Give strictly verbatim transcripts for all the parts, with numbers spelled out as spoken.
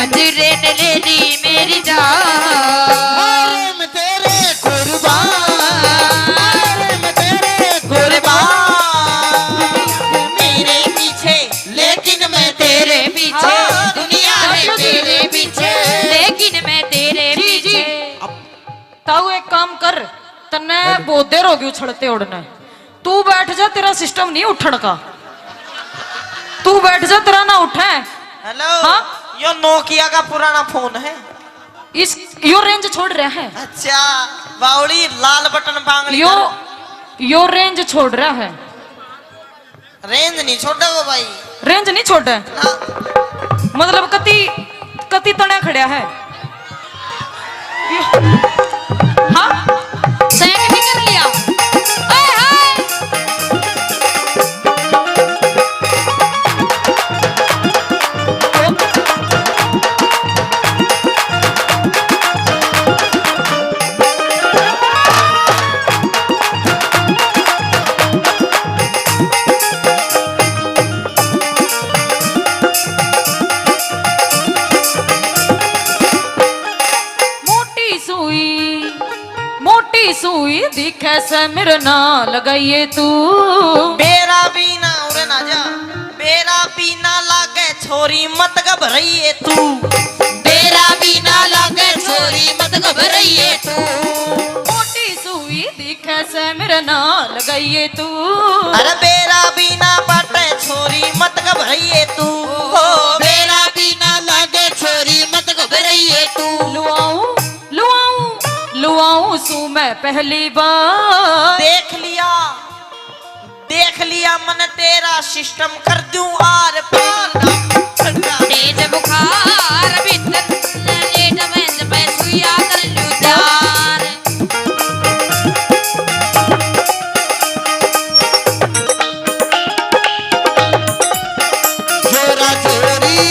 रेन ले ली मेरी जान। अरे मैं तेरे कुर्बान, अरे मैं तेरे कुर्बान। मेरे पीछे, लेकिन मैं तेरे पीछे। हाँ। दुनिया है तेरे पीछे, लेकिन मैं तेरे जी, जी। पीछे। ताऊ, एक काम कर, तन्ने बहुत देर हो गई उछलते उड़ने। तू बैठ जा, तेरा सिस्टम नहीं उठण का। तू बैठ जा, तेरा ना उठे। हेलो। हाँ? यो नोकिया का पुराना फोन है। इस, यो रेंज छोड़ रहा है। अच्छा, बावड़ी लाल बटन बांगड़ी यो, कर। यो रेंज छोड़ रहा है। रेंज नहीं छोड़ेगा भाई। रेंज नहीं छोड़े? ना। मतलब कति, कति तने खड़ा है? हाँ? सैक भी कर लिया। ओए हाय। मोटी सुई, मोटी सुई दिखे से मेरे ना लगाइए तू। बेरा भी ना, उरे ना जा। बेरा भी ना लागे छोरी, मत घबराइए तू। बेरा भी ना लागे छोरी, मत घबराइए तू। मोटी सुई दिखे से मेरे ना लगाइए तू। अरे बेरा भी ना बाटे छोरी, मत घबराइए तू। ओ, बेरा भी ना लागे छोरी, मत घबराइए तू। लुआऊं, लुआऊं, लुआऊं सू मैं पहली बार। देख लिया, देख लिया मन तेरा सिस्टम, कर दूं आर पार ना ठंडा। तेज बुखार भीतर लेट में जब सुइया कर लूं जान। जोरा जोरी,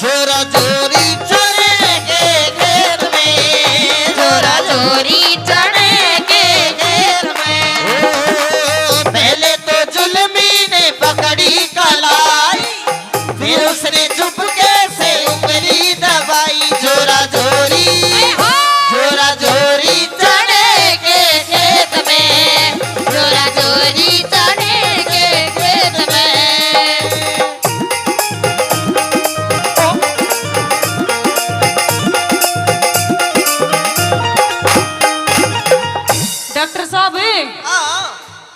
जोरा जोरी चने के खेत में, जोरा जोरी चने के खेत में। ओ, पहले तो जुल्मी ने पकड़ी कलाई, फिर उसने चुपके से उंगली दबाई। जोरा जोरी, जोरा जोरी चने के खेत में, जोरा जोरी चने के खेत में। डॉक्टर साहब, हाँ।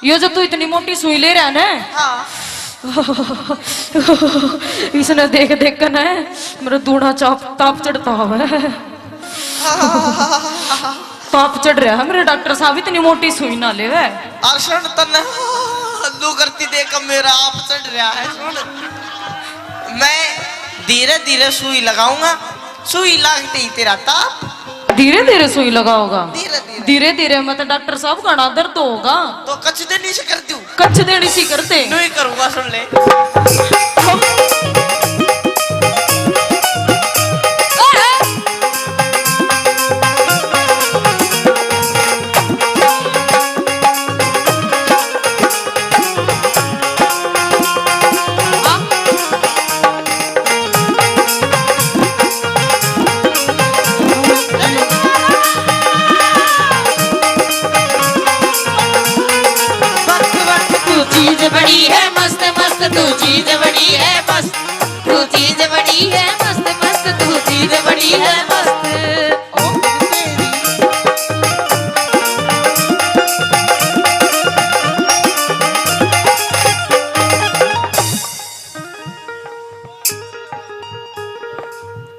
यो जो तू इतनी मोटी सुई ले रहा है ना, हाँ। इसने देख देख कर ना मेरा दूना चाप, ताप चढ़ता हुआ है। ताप चढ़ रहा है मेरे डॉक्टर साहब, इतनी मोटी सुई ना लेवे। अर्षण तन्ने लू करती देख मेरा आप चढ़ रहा है। सुन, मैं धीरे धीरे सुई लगाऊंगा, सुई लागते ही तेरा ताप। धीरे धीरे सुई लगाओगा? धीरे धीरे। धीरे धीरे? मैं तो डॉक्टर साहब घना दर्द होगा। तो कच देनी से कर दूं? कच देनी सी कर दे। नहीं करूंगा, सुन ले। मस्त मस्त तू चीज बड़ी है, मस्त मस्त तू चीज बड़ी है, मस्त तू चीज बड़ी है, मस्त मस्त तू चीज बड़ी है, मस्त।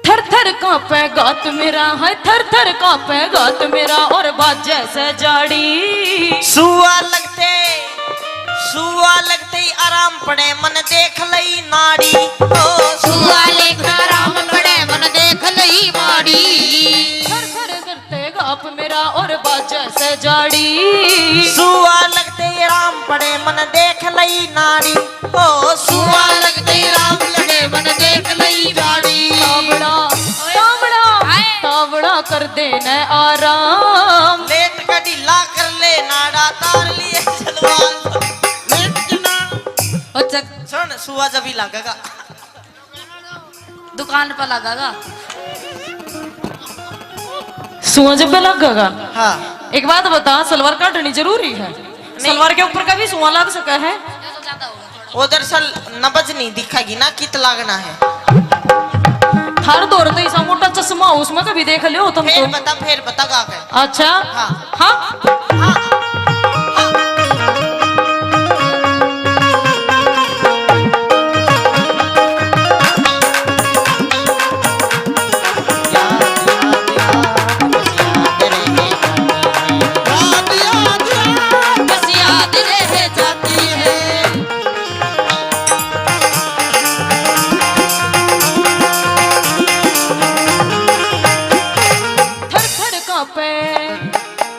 थर थर कांपे गात मेरा, हाय थर थर कांपे गात मेरा, और बाजे से जाड़ी। सुआ लगते, सुआ लगते ही आराम पड़े मन देख लई नाड़ी। ओ सुआ लगते आराम पड़े मन देख लई माड़ी। थर थर करते गाप मेरा और बाजे से जाड़ी। सुआ लगते ही आराम पड़े मन देख लई नाड़ी। ओ सुआ लगते राम लड़े मन देख लई जाड़ी। तावड़ा, तावड़ा, हाय। तावड़ा कर दे न आराम। लेट का ढीला कर ले नाड़ा, तार लिए सलवार। लेट के ना। अच्छा। सुन, सुआ जब ही लगेगा। दुकान पर लगेगा। सुआ जब पे लगेगा? हाँ। एक बात बता, सलवार काटनी जरूरी है? सलवार के ऊपर का भी सुआ लग सका है? वो दरअसल नब्ज नहीं दिखेगी ना, कित लागना है। थार दौर तो ऐसा मोटा चश्मा हो, उसमें कभी देख लियो तुम फिर तो। बता, फिर बता गा के। अच्छा। हाँ। हाँ। थर थर कांपे,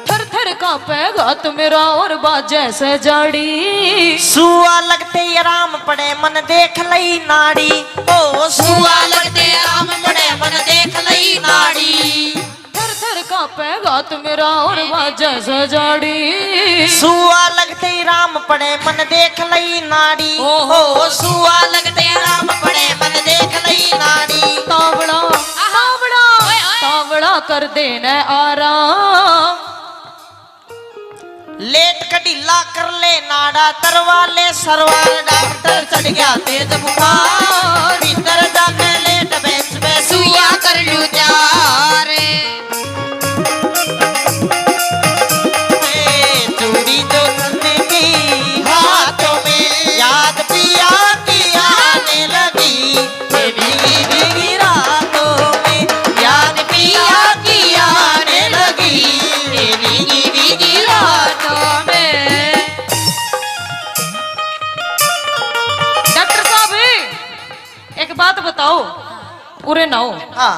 थर थर कांपे गात मेरा और बाजे से जाड़ी। सुआ लगते ही आराम पड़े, मन देख लई नाड़ी। ओ सुआ लगते आराम पड़े, मन देख लई नाड़ी। थर थर कांपे गात मेरा और बाजे से जाड़ी। सुआ लगते ही राम पड़े, मन देख लई नाड़ी। ओहो। ओ सुआ लगते राम पड़े, मन देख लई नाड़ी। तावड़ा, तावड़ा, ओए, ओए। तावड़ा कर देने आराम। लेट कढीला कर ले नाड़ा, तरवा ले सरवार, डॉक्टर चढ़ गया तेज बुखार। भीतर जाके लेट बेंच पे सुइया कर लूं चार। ए, चूड़ी जो तन की हाथों में, याद पिया की आने लगी। ये भीगी भीगी रातों में याद पिया की आने लगी। ये भीगी भीगी रातों में। डॉक्टर साहब, एक बात बताओ, पूरे ना हो। हाँ।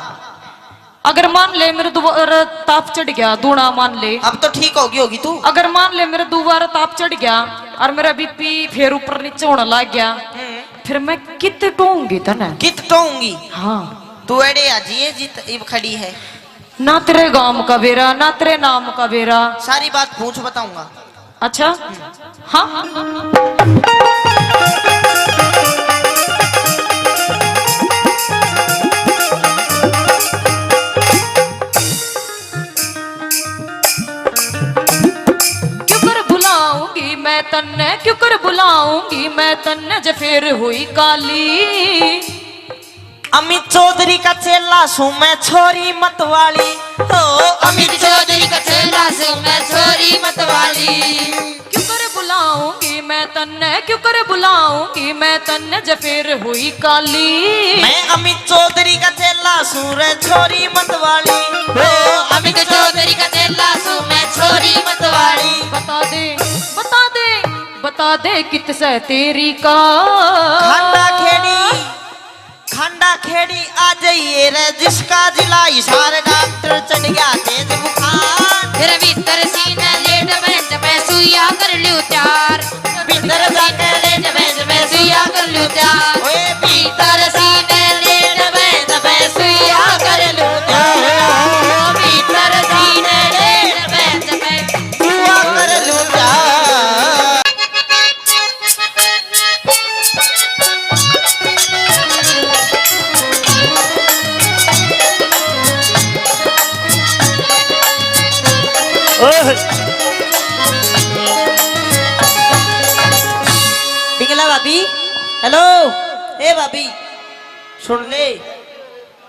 अगर मान ले मेरे दोबारा ताप चढ़ गया, दूना मान ले। अब तो ठीक होगी, होगी तू। अगर मान ले मेरे दोबारा ताप चढ़ गया और मेरा बीपी फिर ऊपर नीचे होने लग गया, हम्म। फिर मैं कित टोऊंगी तने? कित टोऊंगी? हाँ। तू एड़े आ जिए जित इब खड़ी है। ना तेरे गांव का बेरा, ना तेरे नाम का बेरा। सारी बात पूछ, बताऊंगा। अच्छा? हाँ? क्यों कर बुलाऊंगी मैं तन्ने, क्यों कर बुलाऊंगी मैं तन्ने, जे फिर हुई काली। अमित चौधरी का चेला सूं मैं, छोरी मत वाली। ओ, अमित चौधरी का चेला सूं मैं, छोरी मत वाली। क्यों कर बुलाऊंगी मैं तन्ने, क्यों कर बुलाऊंगी मैं तन्ने, जे फिर हुई काली। मैं अमित चौधरी का चेला सूं रे, छोरी मत वाली। ओ, अमित चौधरी का चेला सूं मैं, छोरी मत वाली। बता दे, बता दे, बता दे कित से तेरी का। खांडा खेड़ी। खांडा खेड़ी आ जाइए रे, जिसका जिला हिसार, डॉक्टर चढ़ गया तेज बुखार। फिर भीतर सीने लेट बेंच पे सुइया कर लूं चार। भीतर जाके लेट बेंच पे सुइया कर लूं चार। ओए भीतर सीने लेट बेंच पे सुइया कर लूं चार। भीतर सीने लेट बेंच पे सुइया कर लूं चार। ओह। पिंगला भाभी, हेलो। ए भाभी, सुन ले।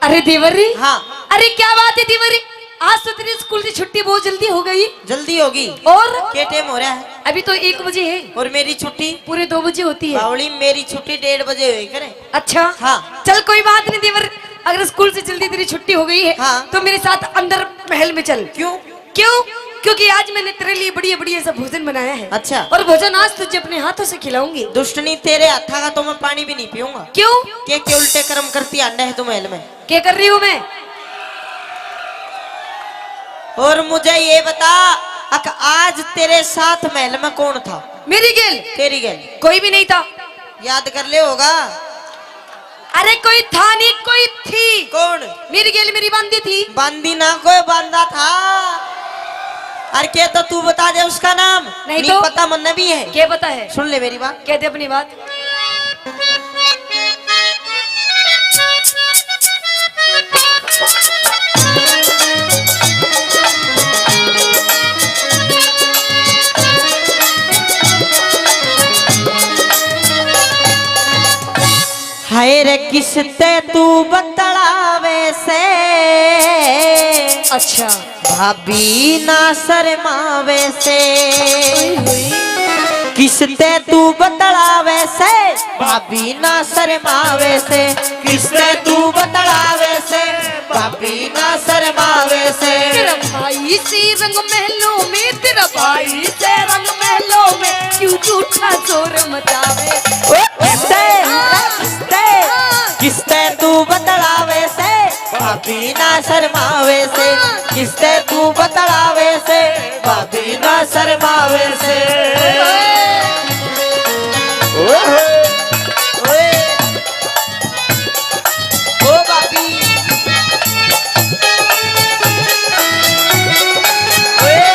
अरे देवर री। हाँ। अरे क्या बात है देवर री, आज तो तेरी स्कूल से छुट्टी बहुत जल्दी हो गई। जल्दी होगी। और? के टाइम हो रहा है? अभी तो एक बजे है। और मेरी छुट्टी? पूरे दो बजे होती है। बावली, मेरी छुट्टी डेढ़ बजे हुई करे। अच्छा। हाँ। चल कोई बात नहीं देवर, अगर स्कूल से जल्दी तेरी छुट्टी हो गई है, हाँ। तो मेरे साथ अंदर महल में चल। क्यों? क्यों? क्योंकि आज मैंने तेरे लिए बढ़िया बढ़िया सा भोजन बनाया है। अच्छा। और भोजन आज तुझे अपने हाथों से खिलाऊंगी। दुष्टनी, तेरे हाथा का तो मैं पानी भी नहीं पीऊंगा। क्यों? के, के उल्टे कर्म करती आंडे है तू महल में? क्या कर रही हूँ मैं? और मुझे ये बता, अक आज तेरे साथ महल में कौन था? मेरी गेल? तेरी गेल? कोई भी नहीं था। याद कर ले होगा। अरे कोई था नहीं, कोई थी। कौन? मेरी गेल मेरी बांदी थी। बांदी ना, कोई बांदा था। अरे के तो तू बता दे उसका नाम। नहीं नहीं तो? पता, मन्ने भी है। क्या पता है? सुन ले मेरी बात। कह दे अपनी बात। मेरे किसते तू बतलावे से? अच्छा। भाभी ना शर्मावे से। किसते तू बतलावे से? भाभी ना शर्मावे से। किसते तू बतलावे से? भाभी ना शर्मावे से। तेरा भाई से रंग महलों में, तेरा भाई से रंग महलों में, क्यों झूठा शोर मचावे? ओ, किसते? हाँ। किसते? हाँ। किसते तू बतलावे से? भाभी ना शर्मावे से। हाँ। किसते तू बतलावे से? भाभी ना शर्मावे से। ओए। ओए। ओए। ओ भाभी। ओए।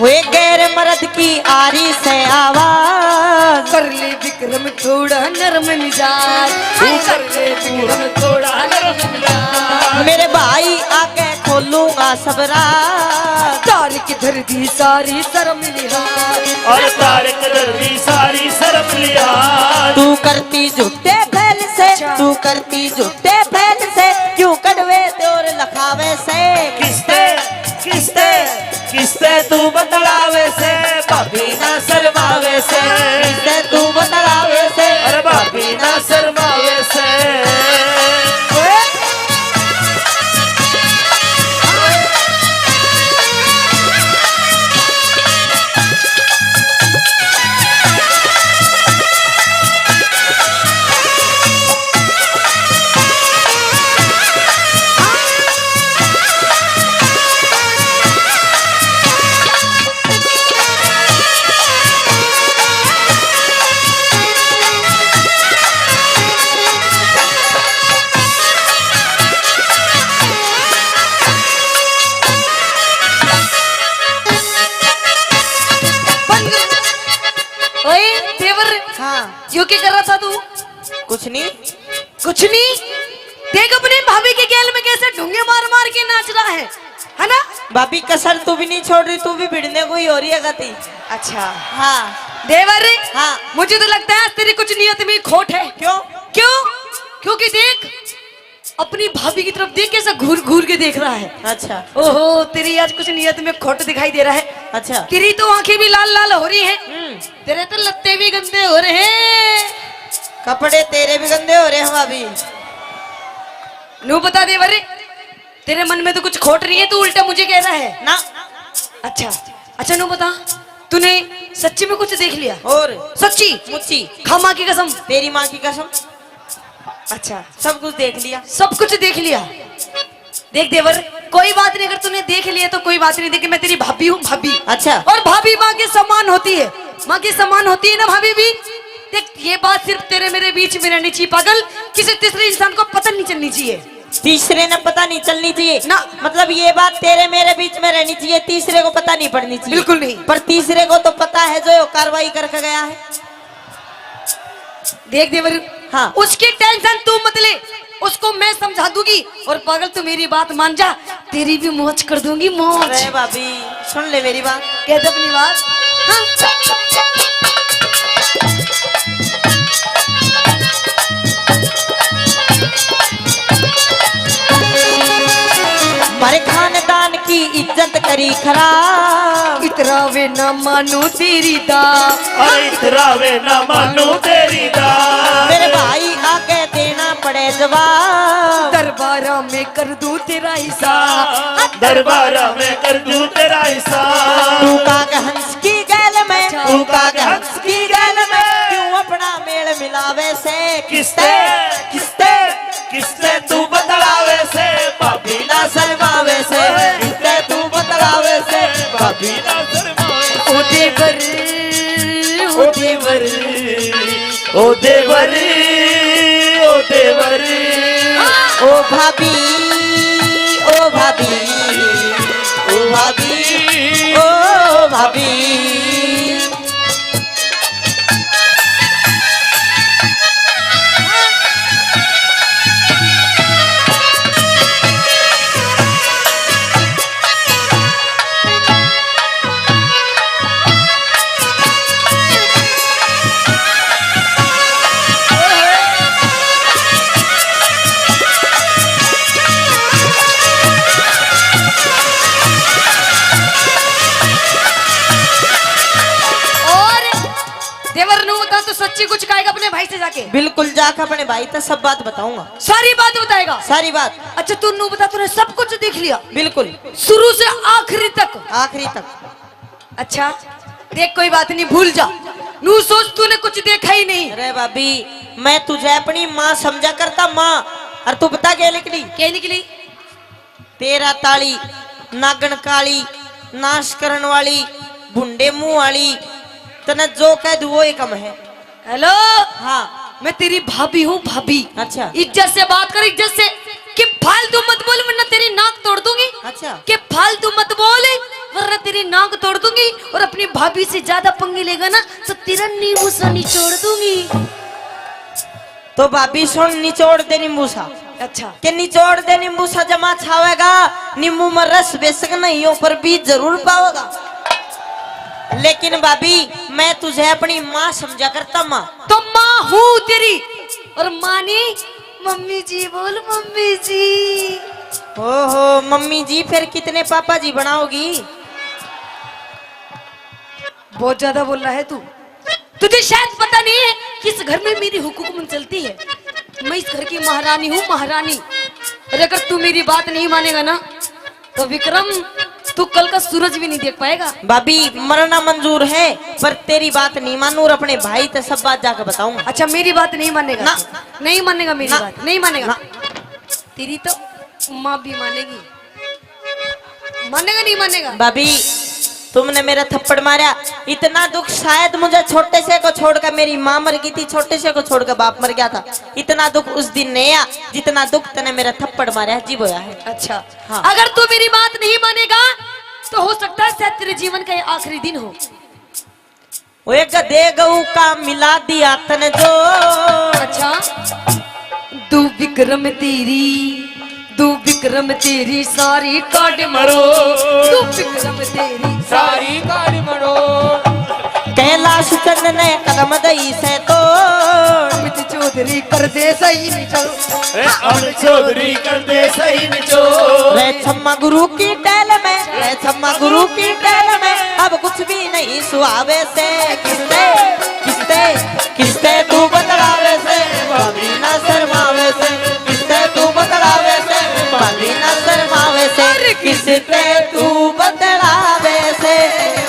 वे गैर मर्द की आरी से आवाज। कर ले विक्रम थोड़ा नरम मिजाज। तू कर ले विक्रम थोड़ा नरम मिजाज। मेरे भाई आके खोलूंगा सब राज। तार के धर दी सारी शर्म लिहाज। और तार के धर दी सारी शर्म लिहाज। तू करती झूठे फैल से, अच्छा। तू करती झूठे फैल से, क्यों कड़वे ते और लखावे से? किसते, किसते, किसते तू बतलावे से, भाभी ना शर्मावे से। किसते तू बतलावे से, अरे भाभी ना शर्मावे से। ओए। ओए, देवर, हाँ। यो क्या कर रहा था तू? कुछ नहीं। कुछ नहीं? देख अपनी भाभी के गैल में कैसे ढूंगे मार मार के नाच रहा है, है ना? भाभी, कसर तू भी नहीं छोड़ रही, तू भी भिड़ने को ही हो रही है गति। अच्छा। हाँ। देवर, हाँ। मुझे तो लगता है आज तेरी कुछ नियत में खोट है। क्यों? क्यों? क्योंकि देख, अपनी भाभी की तरफ देख, कैसे घूर घूर के देख रहा है। अच्छा। ओहो, तेरी आज कुछ नियत में खोट दिखाई दे रहा है। अच्छा। तेरी तो आंखें भी लाल लाल हो रही हैं। हम्म। तेरे तो लत्ते भी गंदे हो रहे हैं। कपड़े तेरे भी गंदे हो रहे हैं भाभी। नू बता देवर, तेरे मन में तो कुछ खोट रही है, तू उल्टा मुझे कह रहा है ना। अच्छा, अच्छा नू बता, तूने सच्ची में कुछ देख लिया? और? सच्ची? मुच्ची। खा माँ की कसम। तेरी माँ की कसम। अच्छा। सब कुछ देख लिया। सब कुछ देख लिया। देख देवर, कोई बात नहीं, अगर तूने देख लिया तो कोई बात नहीं। देख, मैं तेरी भाभी हूँ, भाभी। अच्छा। और भाभी माँ के समान होती है, माँ के समान होती है ना भाभी भी। देख, ये बात सिर्फ तेरे मेरे बीच में रहनी चाहिए पागल, किसी तीसरे इंसान को पता नहीं चलनी चाहिए। तीसरे ने पता नहीं चलनी चाहिए ना। मतलब ये बात तेरे मेरे बीच में रहनी चाहिए, तीसरे को पता नहीं पड़नी चाहिए। बिल्कुल नहीं। पर तीसरे को तो पता है जो कार्रवाई करके गया है। देख देवर, हाँ। उसकी टेंशन तू मत ले, उसको मैं समझा दूंगी। और पागल, तू मेरी बात मान जा, तेरी भी मौज कर दूंगी, मौज। अरे भाभी, सुन ले मेरी बात। कह दे अपनी बात। हाँ। म्हारे खानदान की इज्जत करी खराब। इतरावे ना मानू तेरी दा। अरे इतरावे ना मानू तेरी दा। मेरे भाई आके देना पड़े जवाब। दरबारा में कर दूं तेरा हिसाब। दरबारा में कर दूं तेरा हिसाब। तू काग हंस की गैल में, तू काग हंस की गैल में क्यों अपना मेल मिलावे से? किसते, किसते, किसते तू बतलावे से? भाभी ना शर्मावे से। किसते तू बतलावे से? भाभी ना शर्मावे से। ओ देवर, ओ देवर, ओ देवर, ओ देवर। ओ भाभी, ओ भाभी, ओ भाभी, ओ अभी। और देवर, नू बता, तू सच्ची कुछ कहेगा अपने भाई से जाके? बिल्कुल, जाके अपने भाई से सब बात बताऊंगा। सारी बात बताएगा? सारी बात। अच्छा, तू नू बता, तूने सब कुछ देख लिया? बिल्कुल। शुरू से आखिरी तक? आखिरी तक। अच्छा, देख, कोई बात नहीं, भूल जा। नू सोच, तूने कुछ देखा ही नहीं। अरे भाभी, मैं तुझे अपनी माँ समझा करता, माँ। और तू बता, क्या निकली? क्या निकली? तेरा ताली, नागण काली, नाश करण वाली, भुंडे मुंह वाली, तने जो कह दूं वो ही कम है। हेलो। हाँ। मैं तेरी भाभी हूँ, भाभी। अच्छा। इज्जत से बात कर, इज्जत से। कि फालतू मत बोल, वरना तेरी नाक तोड़ दूंगी। अच्छा। कि फालतू मत बोल, वरना तेरी नाक तोड़ दूंगी। और अपनी भाभी से ज्यादा पंगे लेगा ना, तो तेरा नींबू सा निचोड़ दूंगी। तो भाभी सुन, निचोड़ दे नींबू सा। अच्छा। के निचोड़ दे नींबू सा, जमा छावेगा, नींबू में रस बेशक नहीं हो, पर बीज जरूर पावेगा। लेकिन भाभी, मैं तुझे अपनी माँ समझा करता, माँ। तो माँ हूँ तेरी, और माँ नहीं, मम्मी जी बोल, मम्मी जी। ओहो, मम्मी जी, फिर कितने पापा जी बनाओगी? बहुत ज्यादा बोल रहा है तू। तुझे शायद पता नहीं है कि इस घर में मेरी हुकूमत चलती है। मैं इस घर की महारानी हूँ, महारानी। और अगर तू मेरी बात नहीं मानेगा ना, तो विक्रम, तू कल का सूरज भी नहीं देख पाएगा। भाभी, मरना मंजूर है, पर तेरी बात नहीं मानू और अपने भाई ते सब बात जाके बताऊंगा। अच्छा, मेरी बात नहीं मानेगा? ना। नहीं मानेगा मेरी ना। बात? नहीं मानेगा? ना। तेरी तो माँ भी मानेगी। मानेगा, नहीं मानेगा? भाभी, तुमने मेरा थप्पड़ मारा, इतना दुख शायद मुझे छोटे से को छोड़कर, मेरी माँ मर गई थी, छोटे से को छोड़कर बाप मर गया था, इतना दुख उस दिन नहीं आया, जितना दुख तने मेरा थप्पड़ मारा है, जी, वो आया है। अच्छा। हाँ। अगर तू मेरी बात नहीं मानेगा, तो हो सकता है शायद तेरे जीवन का ये आखिरी दिन हो। ओए गधे गऊ का मिला दिया तने जो। अच्छा। दू विक्रम तेरी, दू विक्रम तेरी सारी काट मरो। दू विक्रम तेरी सारी काट मरो। कैलाश चंद ने कदम दई से तो। अमित चौधरी कर दे सही निचो। ए, अमित चौधरी कर दे सही निचो। रे छम्मा गुरु की टहल में, रे छम्मा गुरु की टहल में, अब कुछ भी नहीं सुहावे से। किसते, किसते, किसते तू बतलावे से, भाभी ना शर्मावे से। किसते तू बतलावे से, भाभी ना शर्मावे से। अरे किसते तू बतलावे से,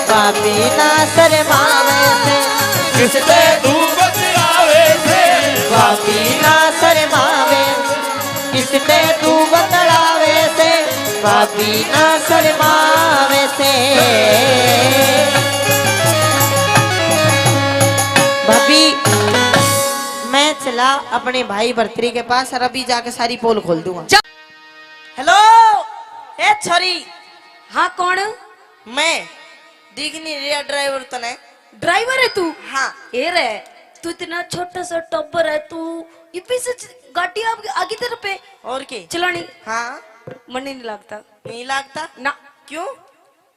भाभी ना शर्मावे से। किसते तू बतलावे से, भाभी ना शर्मावे। किसते तू बतलावे से, भाभी ना शर्मावे से। भाभी, मैं चला अपने भाई भरतरी के पास और अभी जाके सारी पोल खोल दूंगा। जा। हेलो, ए छोरी। हाँ, कौन? मैं। दिख नहीं रहा ड्राइवर तने। ड्राइवर है तू? हाँ। ए रे, तू इतना छोटा सा टब्बर है, तू इतनी से च-, गाड़ी आ-, आगी तेरे पे। और के? चलानी? हाँ। मन ही नहीं लगता। नहीं लगता? ना। क्यों?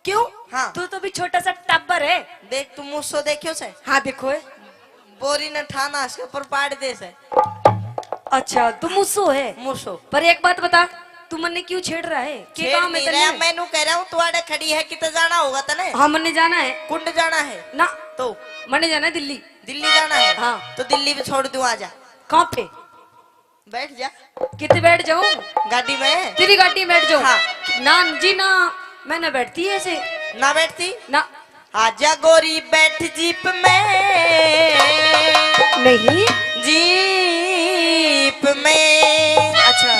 क्यों? हाँ। तू तो भी छोटा सा टब्बर है। देख, तू मूसो देखियो से? हाँ, देखो है। बोरी ने ठाना से ऊपर पाड़ दे से। अच्छा, तू मूसो है? मूसो। पर एक बात बता, तू मन्ने क्यों छेड़ रहा है? के छेड़ काम है नहीं तन्ने? रहा, मैं नू कह रहा हूँ, तू आड़े खड़ी है, किते जाना होगा तने? हाँ, मन्ने जाना है। कुंड जाना है? ना। तो? मन्ने जाना है दिल्ली। दिल्ली जाना है? हाँ। तो दिल्ली पे छोड़ दूँ, आ जा। कहाँ पे? बैठ जा। किते बैठ जाऊँ? गाड़ी में। तेरी गाड़ी में बैठ जाऊँ? हाँ। ना जी ना, मैं ना बैठती ऐसे। ना बैठती? ना। आजा गोरी बैठ जीप में। नहीं। जीप में। अच्छा।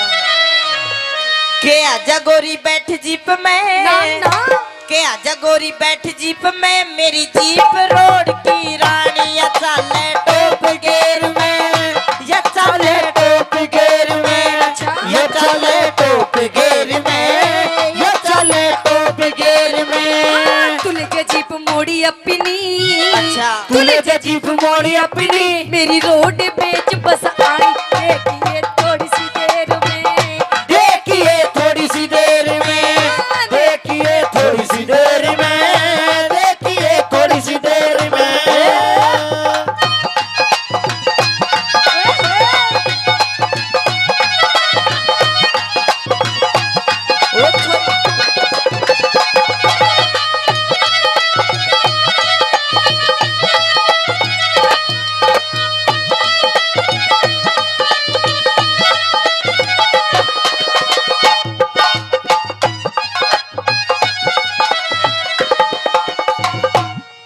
के आजा गोरी बैठ जीप में। ना, ना। के आजा गोरी बैठ जीप में, मेरी जीप रोड की रानी, या चाले टॉप गियर में, या चाले टॉप गियर में, अच्छा। या चाले टॉप गियर में, या चाले टॉप गियर में। हाँ, तू लेके जीप जीप मोड़ी अपनी। मेरी रोड बेच बस आई, देखिए थोड़ी सी देर में। देखिए थोड़ी सी देर में, देखिए थोड़ी सी देर में, देखिए थोड़ी सी देर में।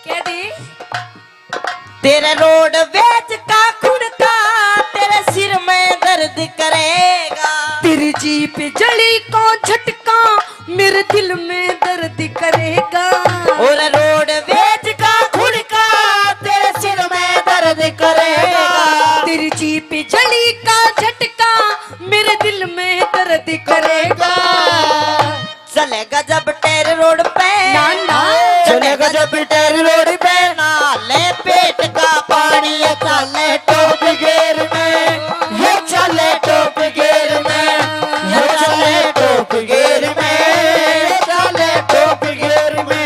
कह दी। तेरे रोड बेच का खुड़का, तेरे सिर में दर्द करेगा। तेरी जीप जली को झटका, मेरे दिल में दर्द करेगा। और रोड बेच का खुड़का, तेरे सिर में दर्द करेगा। तेरी जीप जली का झटका, मेरे दिल में दर्द करेगा। चलेगा जब टायर रोड पे, ना, ना। चलेगा जब टायर रोड पे, ना ले पेट का पानी, ये चले टॉप गियर में, ये चले टॉप गियर में, ये चले टॉप गियर में, ये चले टॉप गियर में।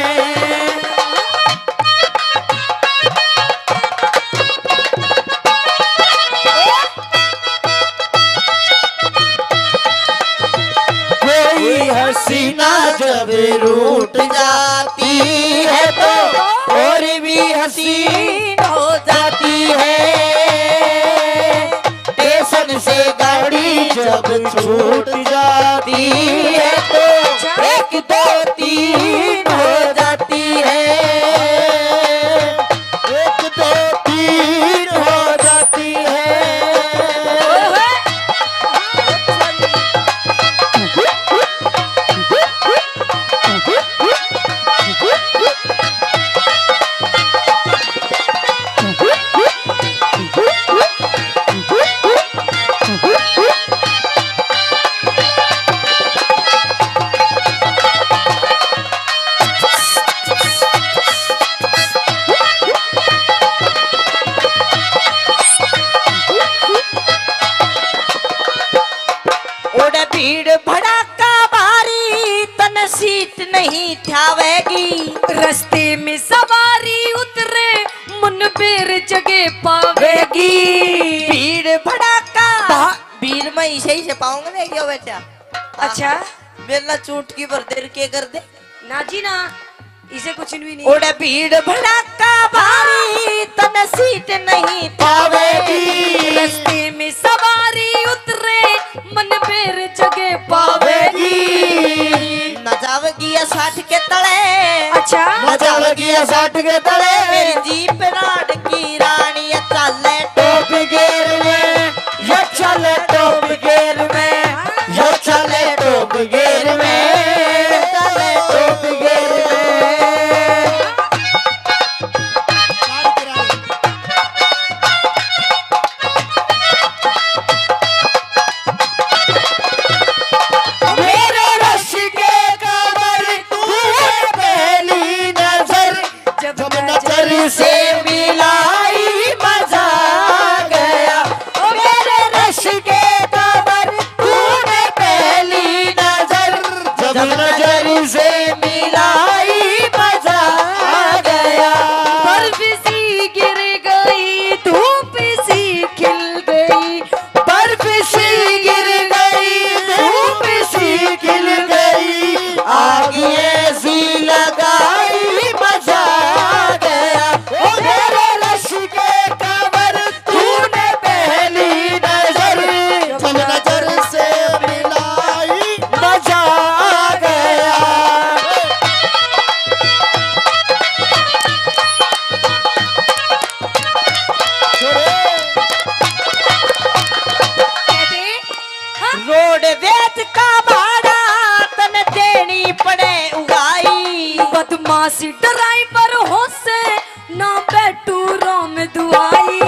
कोई हसीना जब रूठ जाती है तो और भी हसीन हो जाती है। स्टेशन से गाड़ी जब छूट जाती है तो एक दो तीन हो जाती है। एक दो तीन हो जाती है। ओड़े भीड़ भड़ाका भारी, तन सीट नहीं ठावेगी। रस्ते में सवारी उतरे, मन बेर जगह पावेगी। भीड़ भड़ाका। भा- भीड़ में इसे ही से पाऊंगा मैं, क्यों बेटा? अच्छा। मेरे ना चूटकी भर देर के कर दे। ना जी ना, इसे कुछ भी नहीं। ओड़े भीड़ भड़ाका भारी, तन सीट नहीं पावेगी। रस्ते में सवारी उतरे, मन बेर जगह पावेगी। ना जावेगी या साठ के तले। अच्छा। ना जावेगी या साठ के तले। मेरी जीप राड की रानी, ये चाले टॉप गियर में, ये चाले टॉप गियर में, ये चाले टॉप गियर में, चाले टॉप गियर में। मेरे रश के कमर तूने पहली नजर, जब नजर से मिलाई मजा आ गया। ओ मेरे रश के कमर तूने पहली नजर, जब नजर से मिलाई मजा आ गया। बर्फ सी गिर गई, धूप सी खिल गई, बर्फ सी गिर गई, धूप सी खिल गई, आग ऐसी लगाई मजा आ गया। ओ मेरे रश के कमर तूने पहली नजर, जब नजर से मिलाई मजा आ गया। छोड़े। कह दे। हाँ? रोड बेच का भाड़ा तन देनी पड़े उगाई। बदमाश ड्राइवर हो से ना बैठू राम दुआई।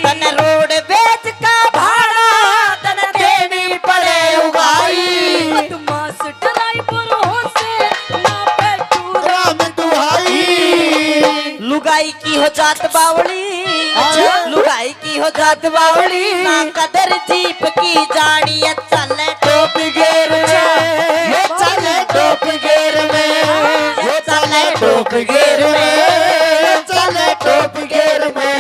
तन रोड बेच का भाड़ा तन देनी पड़े उगाई। बदमाश ड्राइवर हो से ना बैठू राम दुआई। लुगाई की हो जात बावली, जात बावली। ना कदर जीप की जानी है, चले टॉप गियर में, ये चले टॉप गियर में, ये चले टॉप गियर में, ये चले टॉप गियर में।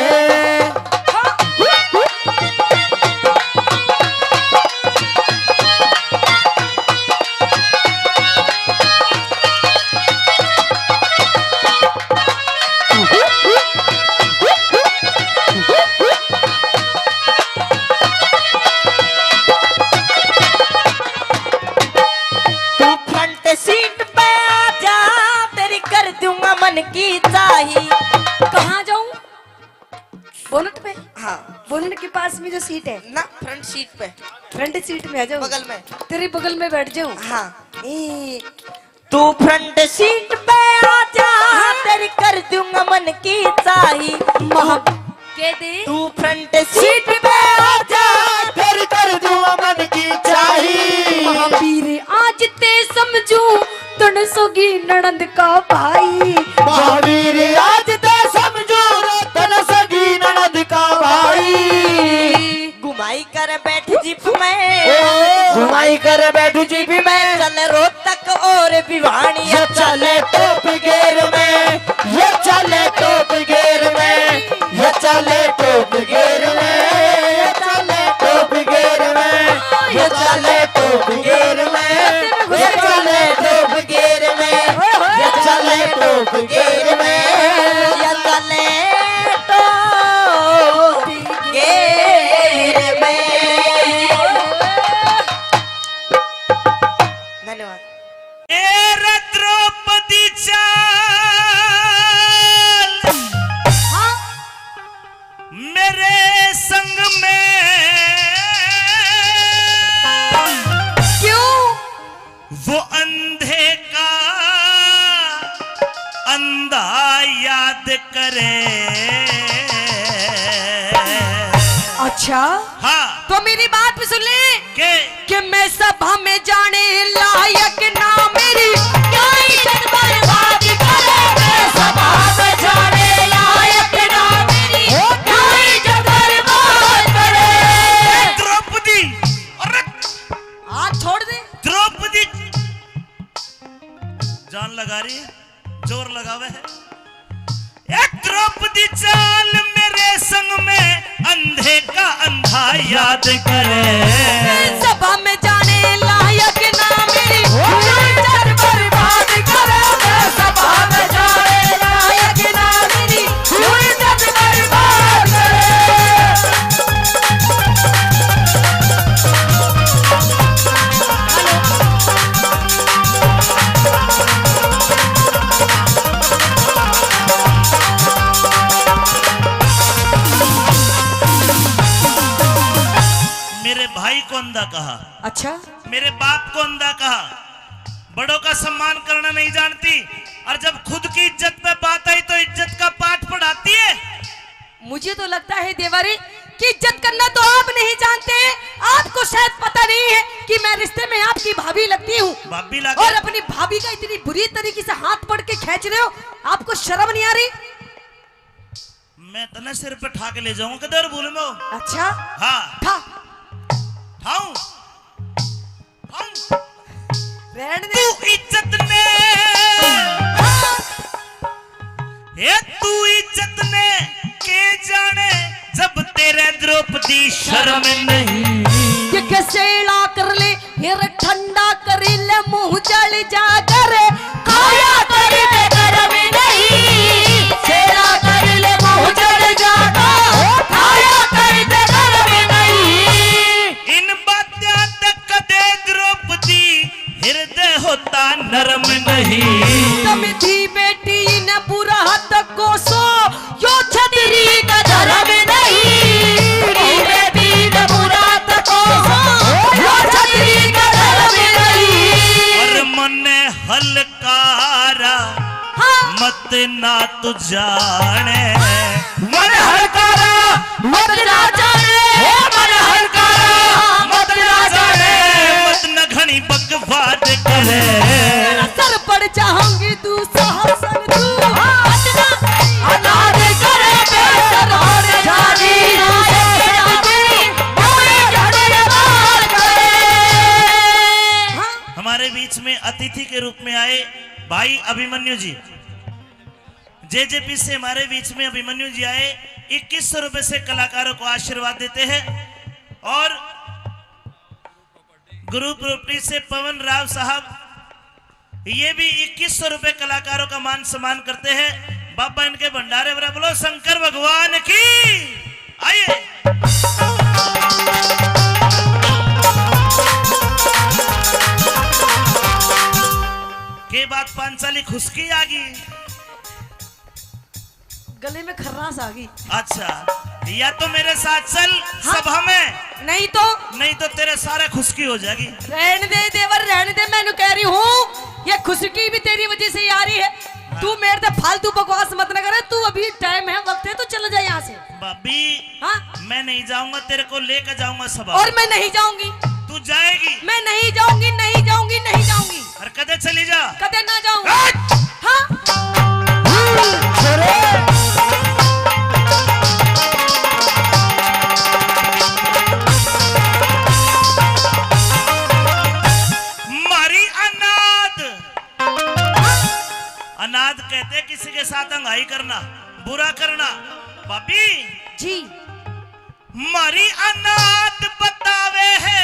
तू फ्रंट सीट पे आ जा, तेरी कर दूंगा मन की चाही। कहाँ जाऊं? बोनट पे? हाँ। बोनट के पास में जो सीट है ना, फ्रंट सीट पे। फ्रंट सीट में आ जाऊं? बगल में। तेरी बगल में बैठ जाऊं? हाँ। ई, तू फ्रंट सीट पे आ जा, तेरी कर दूंगा मन की चाही। महा-, कह दे। तू फ्रंट सीट पे आ जा, तेरी कर दूंगा मन की चाही। महावीर आज ते समझू, तन सगी ननद का भाई। महावीर आज ते समझू, तन सगी ननद का भाई। घुमाई कर बैठ जीप में, ओ। घुमाई कर बैठ जीप में। चल रोहतक और भिवानी, ये चले टॉप गियर में, ये चले टॉप गियर में, ये चले टॉप गियर में, ये चले टॉप गियर में, ये चले टॉप गियर में, ये चले टॉप गियर में, ये चले टॉप गियर में, ये चले टॉप गियर में। धन्यवाद। ए रे द्रौपदी चाल, हाँ? मेरे संग में। क्यों? वो अंधे का अंधा याद करे। अच्छा? हाँ। तो मेरी बात भी सुन ले। के? कि मैं सभा में जाने लायक ना मेरी, क्या इज्जत बर्बाद करे। मैं सभा में जाने लायक ना मेरी, क्या इज्जत बर्बाद करे। द्रौपदी, अरे हाथ छोड़ दे। द्रौपदी जान लगा रही, जोर लगावे है। ए द्रौपदी चाल मेरे संग में, अंधे का अंधा याद करे। सभा में जाने लायक ना मेरी, इज्जत बर्बाद करे। सभा में जाने लायक ना मेरी, इज्जत बर्बाद करे। मेरे भाई को अंधा कहा। अच्छा। मेरे बाप को अंधा कहा। बड़ों का सम्मान करना नहीं जानती, और जब खुद की इज्जत पे बात आई तो इज्जत का पाठ पढ़ाती है। मुझे तो लगता है देवारी कि इज्जत करना तो आप नहीं जानते। आपको शायद पता नहीं है कि मैं रिश्ते में आपकी भाभी लगती हूँ। भाभी लगे। और अपनी भाभी का इतनी बुरी तरीके से हाथ पकड़ के खींच रहे हो, आपको शर्म नहीं आ रही? मैं तने सिर पे ठा के ले जाऊंगा, किधर भूल में हो? अच्छा। हाँ। ठा। ठाऊं? ठाऊं? रहन दे। तू इज्जत ने, ए तू इज्जत ने के जाने, जब तेरे द्रौपदी शर्म नहीं। ये कैसे इला कर ले, फिर ठंडा करी ले, मुंह जल जा करे, खाया करी ले गरम नहीं। सेला करी ले, मुंह जल जा करे, खाया करी ले गरम नहीं। इन बात्या तक कदे द्रौपदी हृदय होता नरम नहीं। तम थी बेटी न बुरा तक कोसो, यो छतरी का धर्म नहीं। रे पीर बुरा तको, यो छतरी का धर्म नहीं। और मन हलकारा, हाँ। मत ना तू जाने। मन हलकारा, मत ना जाने। हे मन हलकारा, मत ना जाने। मत न घणी बकवाद करे। सर पड़ जाऊंगी तू सहसन तू। अनाज करे बेसर होने जानी। अतिथि के रूप में आए भाई अभिमन्यु जी, जेजेपी से हमारे बीच में अभिमन्यु जी आए, इक्कीस सौ रुपए से कलाकारों को आशीर्वाद देते हैं। और ग्रुप प्रॉपर्टी से पवन राव साहब, ये भी इक्कीस सौ रुपए कलाकारों का मान सम्मान करते हैं। बाबा इनके भंडारे भरा, बोलो शंकर भगवान की। आइए। के बात पांचाली खुशकी आ गई। गले में खर्रास आ गई। अच्छा, या तो मेरे साथ चल हाँ? सभा में, नहीं तो? नहीं तो तेरे सारे खुशकी हो जाएगी। रहने दे देवर, रहने दे, मैं कह रही हूँ, ये खुशकी भी तेरी वजह से ही आ रही है। हाँ। तू मेरे से फालतू बकवास मत ना करे, तू अभी टाइम है, वक्त है, तू चला जा यहाँ से। भाभी, हाँ? मैं नहीं जाऊंगा, तेरे को लेकर जाऊंगा सभा। और मैं नहीं जाऊंगी। तू जाएगी? मैं नहीं जाऊंगी, नहीं जाऊंगी, नहीं जाऊंगी। और कदे चली जा? कदे ना जाऊं। हट! हाँ? मारी अनाथ। अनाथ कहते किसी के साथ अंगाई करना, बुरा करना। भाभी जी। मारी अनाथ बतावे है,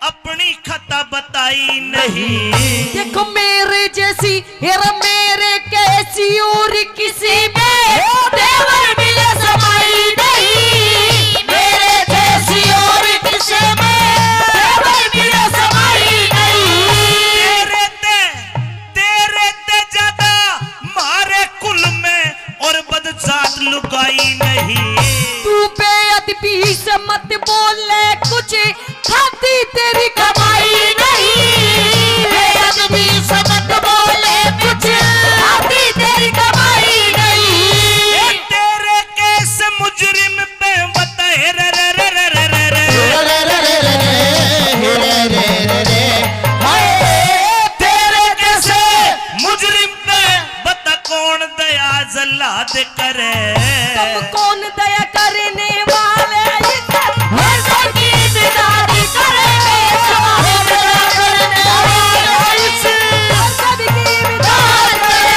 अपनी खता बताई नहीं। देखो मेरे जैसी, हेरा मेरे कैसी और किसी में देवर मिले समाई नहीं। मेरे जैसी और किसी में देवर मिले समाई नहीं। तेरे ते, तेरे ते ज्यादा मारे कुल में और बदजात लुगाई नहीं। तू बेअदबी से मत बोले कुछ, खाती तेरी कमाई नहीं। बेअदबी से मत बोले कुछ, खाती तेरी कमाई नहीं। ए, तेरे केस मुजरिम पे बता, हे रे रे रे रे रे रे। हाय, तेरे केस मुजरिम पे बता कौन दया जल्लाद करे। तुम कौन दया करने वाले इस मर्द की बिदाई करे। मर्द की बिदाई करे।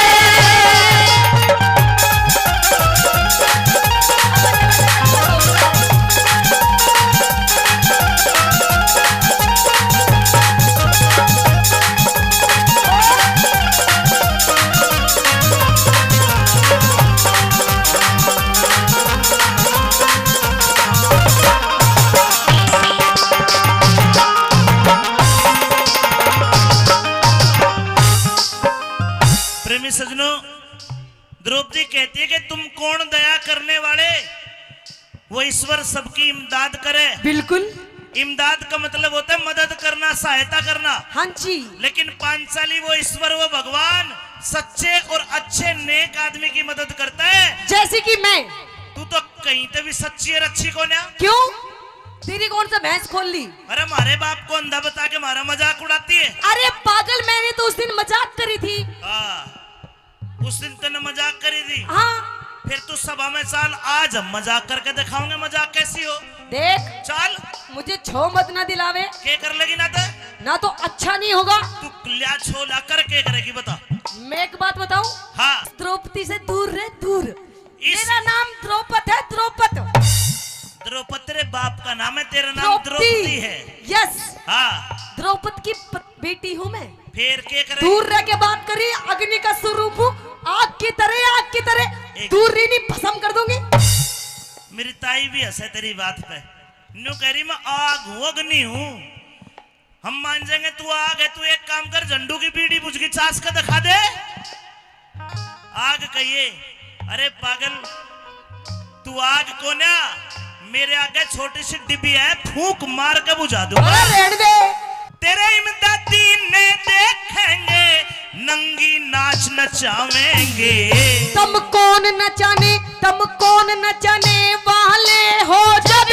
प्रेमी सजनों, द्रौपदी कहती है कि तुम कौन दया करने वाले, वो ईश्वर सबकी इमदाद करे। बिल्कुल। इमदाद का मतलब होता है मदद करना, सहायता करना। हाँ जी। लेकिन पांचाली वो ईश्वर, वो भगवान सच्चे और अच्छे नेक आदमी की मदद करता है। जैसे कि मैं। तू तो कहीं ते भी सच्ची और अच्छी कोन्या। क्यों? तेरी कौन सा भैंस खोल ली? अरे, हमारे बाप को अंधा बता के हमारा मजाक उड़ाती है। अरे पागल, मैंने तो उस दिन मजाक करी थी। हाँ, उस दिन तूने मजाक करी थी। हाँ। फिर तू सभा में चाल, आज हम मजाक करके दिखाओगे मजाक कैसी हो। देख, चल। मुझे छो मत ना दिलावे। के कर लेगी ना तो? ना तो अच्छा नहीं होगा। तू लिया छो ला कर के करेगी, बता। मैं एक बात बताऊं? हाँ। द्रौपदी से दूर रह, दूर। इस मेरा नाम द्रौपद है, द्रौपद। द्रौपद तेरे बाप का नाम है, तेरा नाम द्रौपदी। द्रौपदी है। Yes। हाँ। द्रौपद की प-, बेटी हूँ मैं। फिर के करे? दूर रह के बात करी, अग्नि का स्वरूप हूँ, आग की तरह, आग की तरह। एक दूर रही नहीं, भस्म कर दूंगी। मेरी ताई भी हंसे तेरी बात पे, न्यू कह रही, मैं आग हूँ, अग्नि हूँ। हम मान जाएंगे तू आग है। तू एक काम कर, झंडू की बीड़ी बुझ की चास का दिखा दे। आग कहिए, अरे पागल, तू आग कोन्या, मेरे आगे छोटी सी डिब्बी है, फूंक मार के बुझा दूंगा। अरे रहने दे। तेरे इमदादी ने देखेंगे, नंगी नाच नचावेंगे। तुम कौन नचाने, तुम कौन नचाने वाले हो जब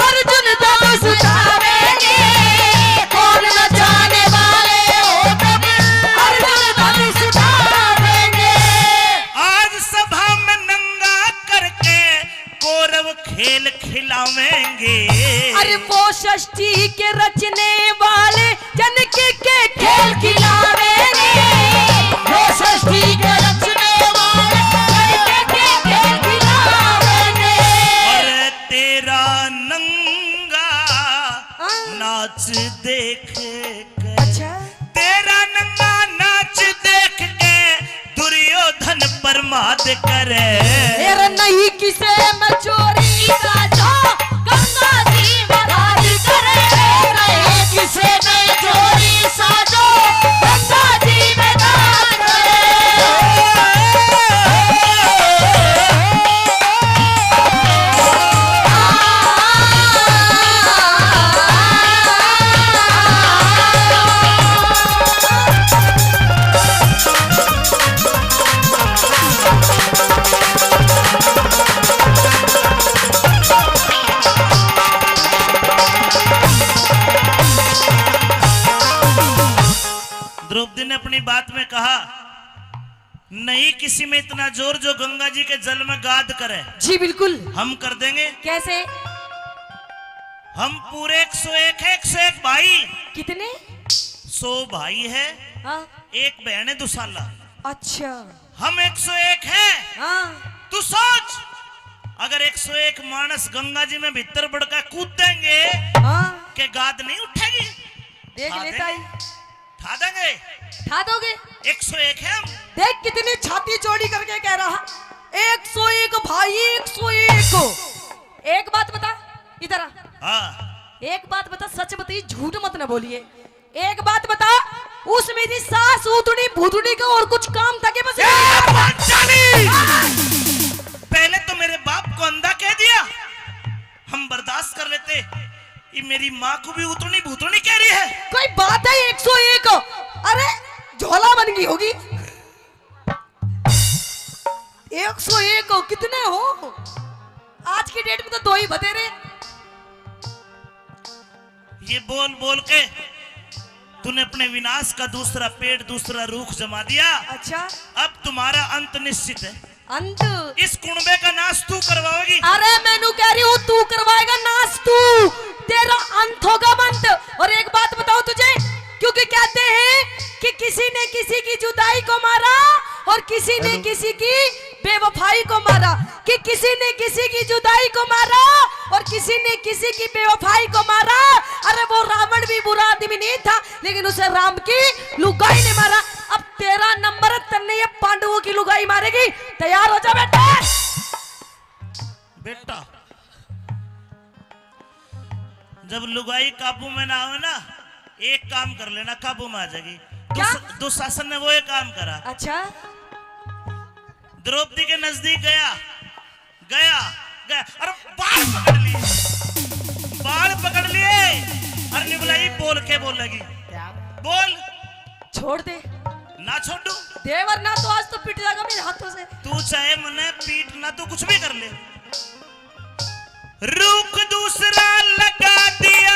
अर्जुन धनुष उठावेंगे। कौन नचाने वाले हो जब अर्जुन धनुष उठावेंगे। आज सभा में नंगा करके कौरव खेल खिलावेंगे। अरे वो षष्ठी के रचने वाले जनक के खेल खिलावेंगे। वो षष्ठी के रचने वाले जनक के खेल खिलावेंगे। अरे तेरा नंगा हाँ। नाच देख के, अच्छा। तेरा नंगा नाच देख के दुर्योधन प्रमाद करे। तेरा नहीं किसे में चोरी साजो, गंगा जी में दाद करे। नहीं किसे में चोरी साजो, गंगा जी में दाद करे। द्रौपदी ने अपनी बात में कहा, नहीं किसी में इतना जोर जो गंगा जी के जल में गाद करे। जी बिल्कुल। हम कर देंगे। कैसे? हम पूरे एक सौ एक है, एक सौ एक भाई। कितने? सौ भाई है, हाँ। एक बहन है दुसाला। अच्छा। हम एक सौ एक है। हाँ। तू सोच, अगर एक सौ एक मानस गंगा जी में भीतर बड़का कूद देंगे, हाँ। के गाद नहीं उठेगी? देख हाँ, लेता देंगे। ही। ठा देंगे। ठा दोगे? एक सौ एक है हम। देख कितनी छाती चौड़ी करके कह रहा, एक सौ एक भाई, एक सौ एक। एक बात बता, इधर आ। हाँ। एक बात बता, सच बताइए, झूठ मत ना बोलिए। एक बात बता, उस मेरी सास उतनी भुतनी का और कुछ काम था कि बस ए, पंचाली! पहले तो मेरे बाप को अंधा कह दिया, हम बर्दाश्त कर लेते। ये मेरी माँ को भी उतनी भुतनी कह रही है। कोई बात है, एक सौ एक। अरे, झोला बन गई होगी। एक सौ एक हो, कितने हो? आज की डेट में तो दो ही बतेरे। ये बोल बोल के तूने अपने विनाश का दूसरा पेड़, दूसरा रूख जमा दिया। अच्छा। अब तुम्हारा अंत निश्चित है। अंत? इस कुणबे का नाश तू करवाओगी। अरे मैं नू कह रही हूँ, तू करवाएगा नाश तू, तेरा अंत होगा अंत। और एक बात बताओ तुझे, क्योंकि कहते हैं कि किसी ने किसी की जुदाई को मारा और किसी ने हेलो। किसी की बेवफाई को मारा, कि किसी ने किसी की जुदाई को मारा और किसी ने किसी की बेवफाई को मारा। अरे वो रावण भी बुरा आदमी नहीं था, लेकिन उसे राम की लुगाई ने मारा। अब तेरा नंबर है, तन्ने ये पांडवों की लुगाई मारेगी। तैयार हो जा बेटा। बेटा, जब लुगाई काबू में ना आवे ना, एक काम कर लेना, काबू में आ जाएगी। क्या? दुस-, दुशासन ने वो एक काम करा। अच्छा। द्रौपदी के नजदीक गया, गया, गया, अरे बाल पकड़ लिए, बाल पकड़ लिए। अरे निबलाई बोल के बोल लगी। क्या? बोल। छोड़ दे। ना छोड़ू। देवर ना तो आज तो पिट जाएगा मेरे हाथों से। तू चाहे मने पीट ना, तू कुछ भी कर ले। रूख दूसरा लगा दिया,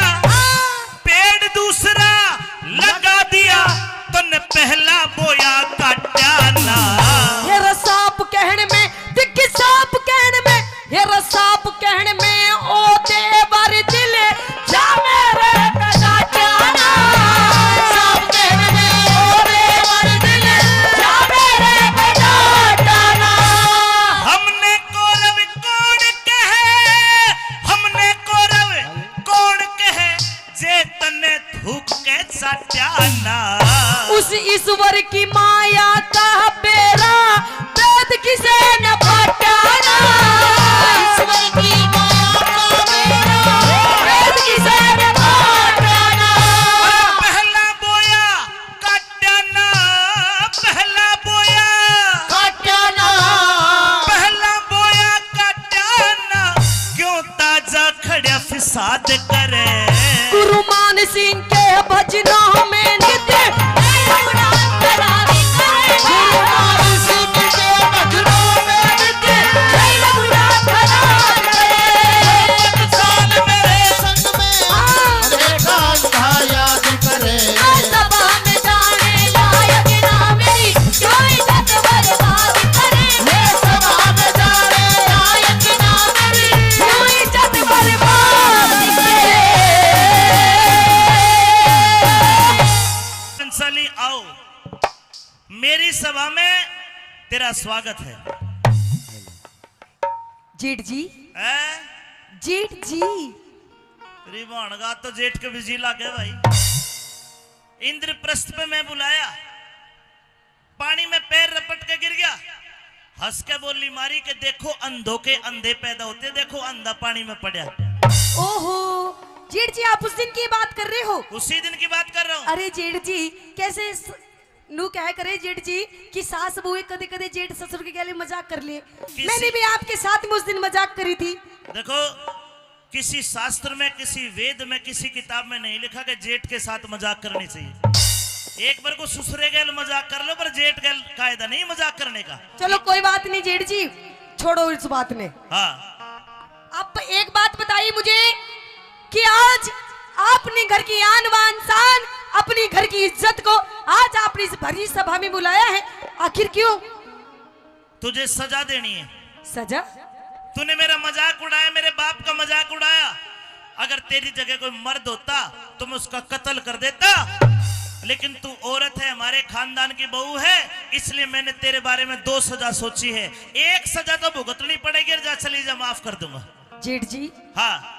पेड़ दूसरा लगा दिया, तन्ने पहला बोया काटा ना। ये रे सांप कहण में, दिख सांप कहण में, ये रे सांप कहण में, ओ देवर दिल जा मेरे पे काटा ना। सांप कहण में, ओ देवर दिल जा मेरे पे काटा ना। हमने कौरव कौन कहे, हमने कौरव कौन कहे, जे तन्ने थूक के चाट्या ना। उस ईश्वर की माया का बेरा, वेद किसे न पाटा ना। ईश्वर की माया का बेरा, वेद किसे न पाटा ना। अरे पहला बोया काट्या ना, पहला बोया काट्या ना, पहला बोया काट्या ना, क्यों ताजा खड़ा फिसाद करे। गुरु मान सिंह के भजनों में नित्य गुरु मान सिंह के भजनों में नित्य तेरा स्वागत है। जेठ जी। हैं? जेठ जी। तेरी भाणगा तो जेठ के बिजी लागे भाई। इंद्रप्रस्थ पे मैं बुलाया, पानी में पैर रपट के गिर गया। हंस के बोली मारी कि देखो, अंधों के अंधे पैदा होते, देखो, अंधा पानी में पड़ा। ओहो, जेठ जी, आप उस दिन की बात कर रहे हो? उसी दिन की बात कर रहा हूँ। अरे जेठ जी, कैसे स-, नू कह करे जेठ जी कि सास बहू कदे कदे जेठ ससुर के गले मजाक कर लिए। किसी मैंने भी आपके साथ में उस दिन मजाक करी थी। देखो, किसी शास्त्र में, किसी वेद में, किसी किताब में नहीं लिखा कि जेठ के साथ मजाक करनी चाहिए। एक बार को ससुरे गैल मजाक कर लो, पर जेठ गैल कायदा नहीं मजाक करने का। चलो कोई बात नहीं जेठ जी, छोड़ो इस बात ने। हाँ। आप एक बात बताइए मुझे कि आज आपने घर की आन बान शान, अपनी घर की इज्जत को आज आपने इस भरी सभा में बुलाया है, आखिर क्यों? तुझे सजा देनी है। सजा? तूने मेरा मजाक उड़ाया, मेरे बाप का मजाक उड़ाया। अगर तेरी जगह कोई मर्द होता तो मैं उसका कत्ल कर देता, लेकिन तू औरत है, हमारे खानदान की बहू है, इसलिए मैंने तेरे बारे में दो सजा सोची है। एक सजा तो भुगतनी पड़ेगी, और जा चली जा, माफ कर दूंगा। जेठ जी। हाँ।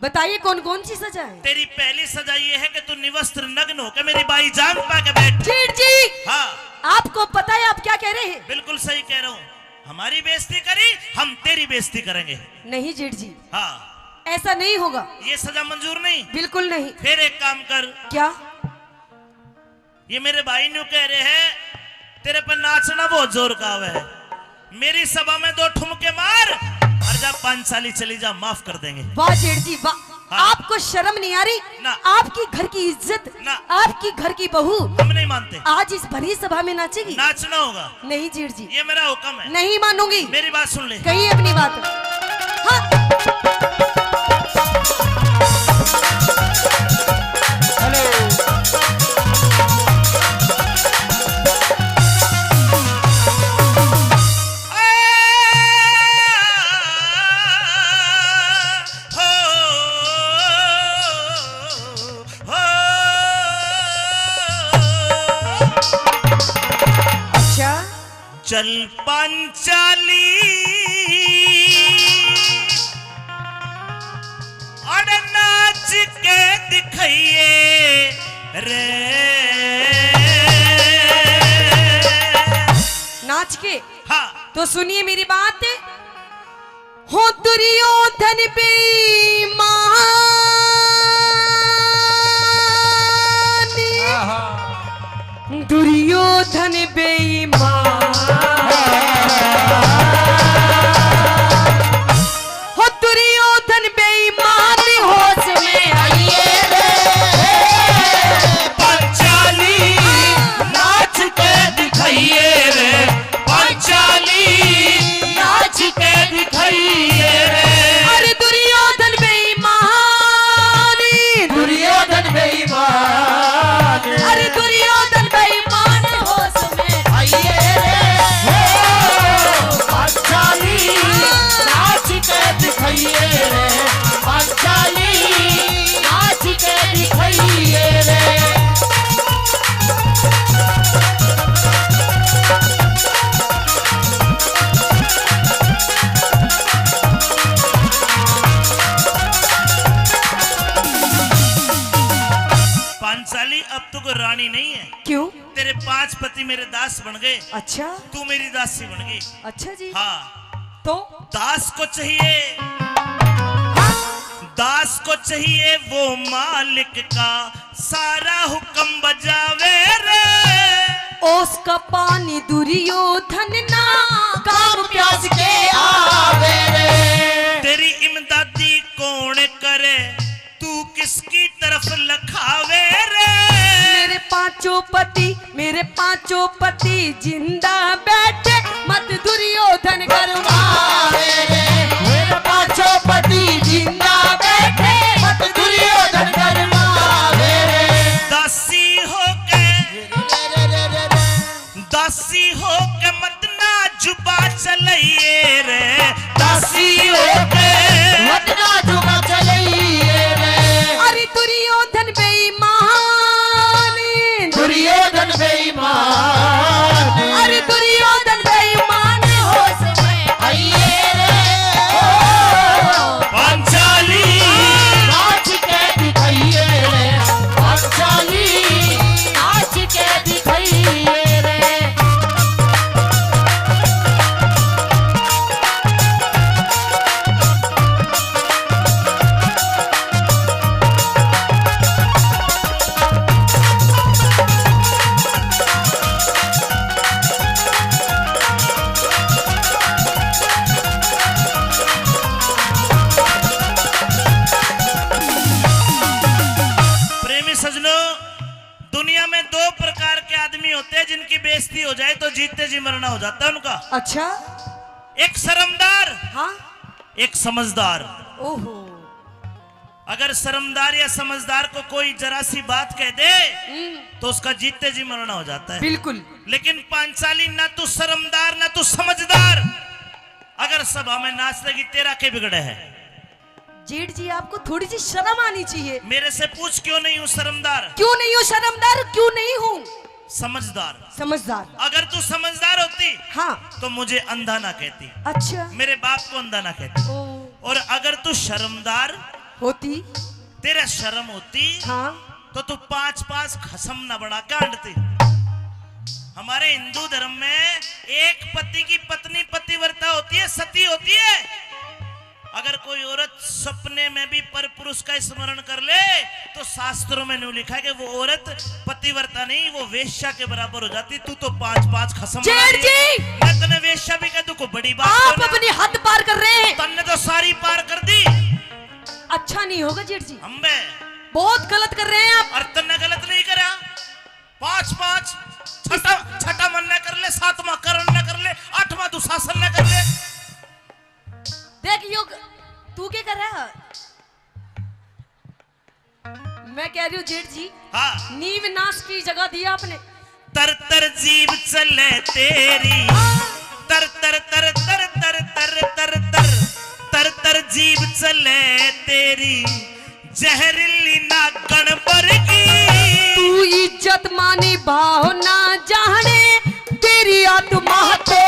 बताइए कौन कौन सी सजा है? तेरी पहली सजा ये है कि तू निवस्त्र नग्न होकर मेरी बाई जांग पा के बैठ। जेठ जी। हाँ। आपको पता है आप क्या कह रहे हैं? बिल्कुल सही कह रहा हूँ। हमारी बेइज्जती करी, हम तेरी बेइज्जती करेंगे। नहीं जेठ जी। हाँ। ऐसा नहीं होगा। ये सजा मंजूर नहीं? बिल्कुल नहीं। फिर एक काम कर। क्या? ये मेरे भाई न्यू कह रहे हैं, तेरे पे नाचना बहुत जोर का आवे है। मेरी सभा में दो ठुमके मार और जा पांचाली चली जा, माफ कर देंगे। वाह जेठ जी वाह। हाँ। आपको शर्म नहीं आ रही? ना। आपकी घर की इज्जत, ना। आपकी घर की बहू हम नहीं मानते। आज इस भरी सभा में नाचेगी? नाचना होगा। नहीं जेठ जी। ये मेरा हुक्म है। नहीं मानूंगी। मेरी बात सुन ले। कही अपनी बात। हाँ। हेलो। अच्छा। चल पांचाली, अड़ नाच के दिखाइए रे। नाच के? हाँ। तो सुनिए मेरी बात। हो दुर्योधन बेईमान, आहा। दुर्योधन बेईमान। हो दुर्योधन बेईमान, होश में आइए रे। पंचाली नाच के दिखाइए रे, पंचाली नाच के दिखाइए रे। अरे दुर्योधन बेईमान, दुर्योधन बेईमान। अरे दुर्योधन बेईमान, होश में आइए रे। हो, पंचाली नाच के दिखाइए रे, पंचाली नाच के दिखाइए रे। पांचाली, अब तू कोई रानी नहीं है। क्यों? तेरे पांच पति मेरे दास बन गए। अच्छा। तू मेरी दासी बन गई। अच्छा जी। हाँ। तो? दास को चाहिए, हाँ। दास को चाहिए वो मालिक का सारा हुक्म बजावे रे। उसका पानी दुर्योधन ना काम प्यास के आवे रे। तेरी इमदादी कौन करे, तू किसकी तरफ लखावे रे? मेरे पांचों पति, मेरे पांचों पति जिंदा बैठे, मत दुर्योधन गरमावे रे। मेरे पांचों पति जिंदा बैठे, मत दुर्योधन गरमावे रे। दासी होके, दासी होके मत ना जुबा चलाइए रे, दासी होके मत ना जुबा चलाइए रे। अरे दुर्योधन बेईमान, दुर्योधन बेईमान। अरे दुर्योधन बेइज्जती हो जाए तो जीते जी मरना हो जाता है उनका। अच्छा। एक शर्मदार, हाँ। एक समझदार। ओहो। अगर शर्मदार या समझदार को कोई जरा सी बात कह दे, हम्म। तो उसका जीते जी मरना हो जाता है। बिल्कुल। लेकिन पांचाली, ना तू शर्मदार, ना तू समझदार, अगर सभा में नाच लेगी, तेरा के बिगड़े है? जेठ जी, आपको थोड़ी सी शर्म आनी चाहिए। मेरे से पूछ, क्यों नहीं हूँ शर्मदार? क्यों नहीं हूँ शर्मदार? क्यों नहीं हूँ समझदार? समझदार। अगर तू समझदार होती, हाँ। तो मुझे अंधा ना कहती। अच्छा। मेरे बाप को अंधा ना कहती। ओ। और अगर तू शर्मदार होती, तेरा शर्म होती, हाँ। तो तू पांच पांच खसम ना बना के हांडती। हमारे हिंदू धर्म में एक पति की पत्नी पतिव्रता होती है, सती होती है। अगर कोई औरत सपने में भी पर पुरुष का स्मरण कर ले, तो शास्त्रों में न्यू लिखा है कि वो औरत पतिव्रता नहीं, वो वेश्या के बराबर हो जाती। तू तो पांच पांच खसम बना जेठ दी। जी! मैं तन्ने वेश्या भी कह दूं, कोई बड़ी बात आप तो ना। अपनी हद पार कर रहे हैं। तन्ने तो सारी पार कर दी। अच्छा नहीं होगा जेठ जी। अम्बे। बहुत गलत कर रहे हैं आप। और तन्ने गलत नहीं करा। पांच पांच, छठा, छठा मन न कर ले, सातवां करण न कर ले, आठवां दुशासन न कर ले। देख यो, तू क्या कर रहा है? मैं कह रही हूँ जेठ जी, हाँ। नीव नाश की जगह दी आपने। तर तर जीभ चले तेरी, तर तर तर तर तर तर तर तर, तर तर जीभ चले तेरी, जहरीली नागण बरगी। तू इज्जत मानी भाव ना जाने, तेरी आत्मा तो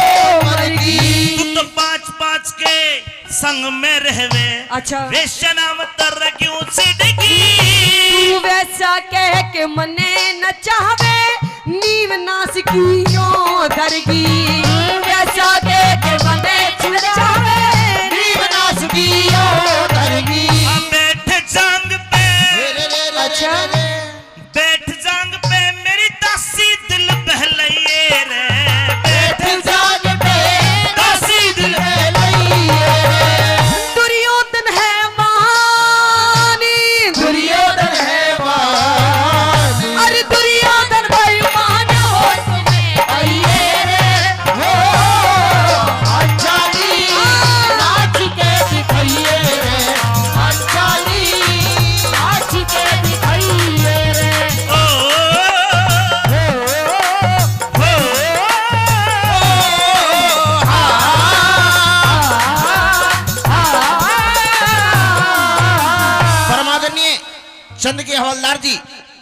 मरगी। तू तो पांच पांच के संग में रहवे। अच्छा। वेश्या नाम तर क्यों छिड़की? तू वैसा कह के मने न चाहवे, नीव नाश की यो धरगी। वैसा कह के मने न चाहवे, नीव नाश की यो धरगी। आ बैठ जांग पे। अच्छा। बैठ जांग पे मेरी दासी दिल बहलाइए रे। बैठ जांग पे दासी दिल बहलाइए रे। दुर्योधन है मानी। दुर्योधन है मानी। अरे दुर्योधन भाई मान हो तुम्हें आइए रे। हो, अच्छा जी, नाच के दिखाइए रे। अच्छा जी, नाच के दिखाइए रे। ओ, ओ, ओ, ओ, हाँ। परमादरणीय चंद के हवलदार जी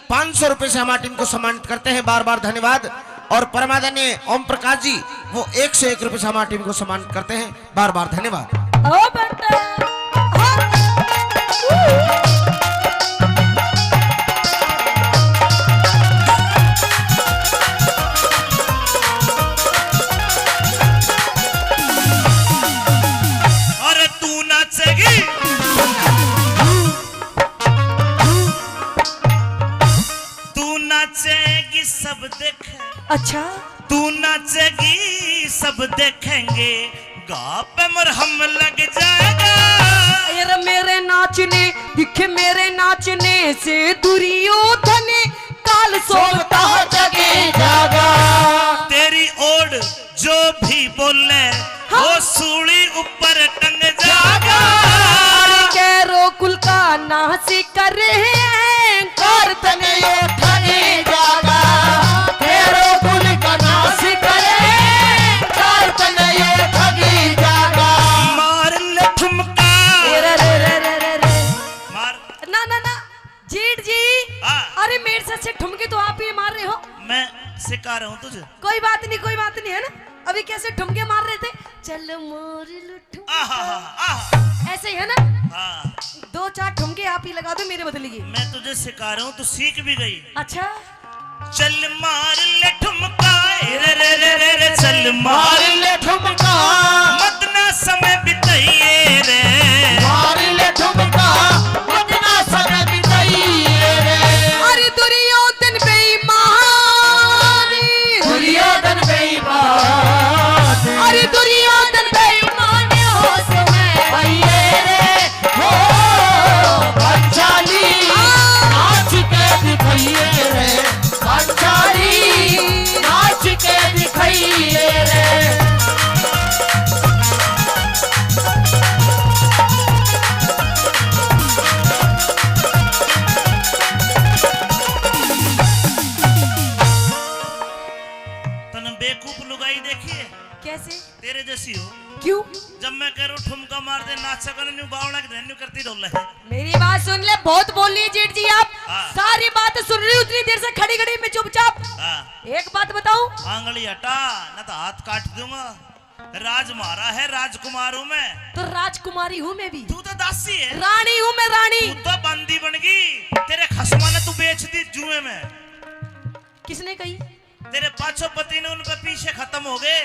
पाँच सौ रुपए से हमारी टीम को सम्मानित करते हैं, बार बार धन्यवाद। और परमादरणीय ओम प्रकाश जी, वो एक सौ एक रुपए से हमारी टीम को सम्मानित करते हैं, बार बार धन्यवाद। ओ बेटा, हाँ। अरे तू नाचेगी, तू नाचेगी सब देख। अच्छा। तू नाचेगी सब देखेंगे, घाव पे मरहम लग जाएगा। यार मेरे नाचने, दिखे मेरे नाचने से दुर्योधन काल सोता जगे जागा। तेरी ओर जो भी बोले, हाँ। वो सूली ऊपर टंग जागा। अरे कैरो कुल का नाश करे, कर तने ये ठगे जागा। कैरो कुल का नाश करे, कर तने ये ठगे जागा। मार ले ठुमका। रे, रे, रे, रे, रे, रे। मार। ना, ना, ना। जेठ जी, हाँ। अरे मेरे से अच्छे ठुमके तो आप ही मार रहे हो। मैं सिखा रहा हूँ तुझे। कोई बात नहीं, कोई बात नहीं, है ना? अभी कैसे ठुमके मार रहे थे, चल मार लो ठुमका। आहा, आहा। ऐसे ही है ना? हाँ। दो चार ठुमके आप ही लगा दो मेरे बदले। मैं तुझे सिखा रहा हूँ, तू सीख भी गई। अच्छा। चल मार ले ठुमका, रे, रे, रे, रे, रे, चल मार ले ठुमका। मत ना समय बिताइए रे। मार ले ठुमका, मत ना समय बिताइए रे। अरे दुर्योधन बेईमान। दुर्योधन बेईमान। अरे दुर्योधन बेईमान, होश में आइए रे। हो, पंचाली, नाच के दिखाइए रे। पंचाली, नाच के अच्छा, कने न्यू बावड़ा के न्यू करती डोले। मेरी बात सुन ले, बहुत बोल लिए जेठ जी आप। हाँ। सारी बात सुन रही, उतनी देर से खड़ी खड़ी मैं चुपचाप। हाँ। एक बात बताऊं? आंगली हटा, ना तो हाथ काट दूंगा। राज म्हारा है, राजकुमार हूँ मैं। तो राजकुमारी हूँ मैं भी। तू तो दासी है। रानी हूँ मैं, रानी। तू तो बंदी बन गई। तेरे खसमा ने तू बेच दी जुए में। किसने कही? तेरे पाछो पति ने उन पे पीछे खत्म हो गए।